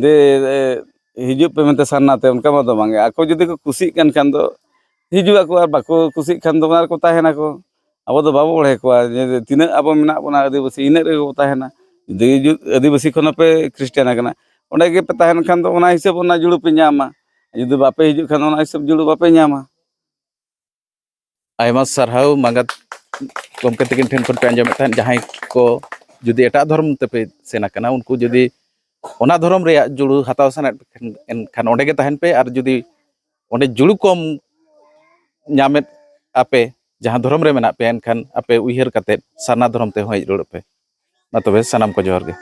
ᱫᱮ ᱮ, ᱦᱤᱡᱩᱜ ᱯᱮ ᱢᱮᱱᱛᱮ ᱥᱟᱨᱱᱟ ᱛᱮ, ᱚᱱᱠᱟ ᱢᱟ ᱫᱚ ᱵᱟᱝᱜᱮ᱾ ᱟᱠᱚ ᱡᱩᱫᱤ ᱠᱚ ᱠᱩᱥᱤᱜ ᱠᱟᱱ ᱠᱷᱟᱱ ᱫᱚ ᱦᱤᱡᱩᱜ ᱟᱠᱚ, ᱟᱨ ᱵᱟᱠᱚ ᱠᱩᱥᱤᱜ ᱠᱷᱟᱱ ᱫᱚ ᱚᱱᱟ ᱨᱮᱠᱚ ᱛᱟᱦᱮᱱᱟᱠᱚ᱾ ᱟᱵᱚ ᱫᱚ ᱵᱟᱵᱚ ᱵᱚᱲᱦᱮ ᱠᱚᱣᱟ ᱡᱮ ᱛᱤᱱᱟᱹᱜ ᱟᱵᱚ ᱢᱮᱱᱟᱜ ᱵᱚᱱᱟ ᱟᱹᱫᱤᱵᱟᱹᱥᱤ, ᱤᱱᱟᱹᱜ ᱨᱮᱜᱮ ᱵᱚ ᱛᱟᱦᱮᱱᱟ᱾ ᱡᱩᱫᱤ ᱡᱩ- ᱟᱹᱫᱤᱵᱟᱹᱥᱤ ᱠᱷᱚᱱ ᱦᱚᱸᱯᱮ ᱠᱷᱨᱤᱥᱴᱟᱱ ᱟᱠᱟᱱᱟ, ᱚᱸᱰᱮ ᱜᱮᱯᱮ ᱛᱟᱦᱮᱱ ᱠᱷᱟᱱ ᱫᱚ ᱚᱱᱟ ᱦᱤᱥᱟᱹᱵ ᱚᱱᱟ ᱡᱩᱲᱩ ᱯᱮ ᱧᱟᱢᱟ᱾ ᱡᱩᱫᱤ ᱵᱟᱯᱮ ᱦᱤᱡᱩᱜ ᱠᱷᱟᱱ ᱚᱱᱟ ᱦᱤᱥᱟᱹᱵ ᱡᱩᱲᱩ ᱵᱟᱯᱮ ᱧᱟᱢᱟ᱾ ᱟᱭᱢᱟ ᱥᱟᱨᱦᱟᱣ ᱢᱟᱸᱜᱟᱛ ᱜᱚᱢᱠᱮ ᱛᱟᱹᱠᱤᱱ ᱴᱷᱮᱱ ᱠᱷᱚᱱ ᱯᱮ ᱟᱸᱡᱚᱢᱮᱫ ᱛᱟᱦᱮᱸᱫ, ᱡᱟᱦᱟᱸᱭ ᱠᱚ ᱡᱩᱫᱤ ᱮᱴᱟᱜ ᱫᱷᱚᱨᱚᱢ ᱛᱮᱯᱮ ᱥᱮᱱ ᱟᱠᱟᱱᱟ, ᱩᱱᱠᱩ ᱡᱩᱫᱤ ᱚᱱᱟ ᱫᱷᱚᱨᱚᱢ ᱨᱮᱭᱟᱜ ᱡᱩᱲᱩ ᱦᱟᱛᱟᱣ ᱥᱟᱱᱟᱭᱮᱫ ᱯᱮ ᱠᱷᱟᱱ, ᱮᱱᱠᱷᱟᱱ ᱚᱸᱰᱮ ᱜᱮ ᱛᱟᱦᱮᱱ ᱯᱮ᱾ ᱟᱨ ᱡᱩᱫᱤ ᱚᱸᱰᱮ ᱡᱩᱲᱩ ᱠᱚᱢ ᱧᱟᱢᱮᱫ ᱟᱯᱮ, ᱡᱟᱦᱟᱸ ᱫᱷᱚᱨᱚᱢ ᱨᱮ ᱢᱮᱱᱟᱜ ᱯᱮᱭᱟ, ᱮᱱᱠᱷᱟᱱ ᱟᱯᱮ ᱩᱭᱦᱟᱹᱨ ᱠᱟᱛᱮᱫ ᱥᱟᱨᱱᱟ ᱫᱷᱚᱨᱚᱢ ᱛᱮᱦᱚᱸ ᱦᱮᱡ ᱨᱩᱣᱟᱹᱲᱚᱜ ᱯᱮ᱾ ᱢᱟ ᱛᱚᱵᱮ ᱥᱟᱱᱟᱢ ᱠᱚ ᱡᱚᱦᱟᱨ ᱜᱮ᱾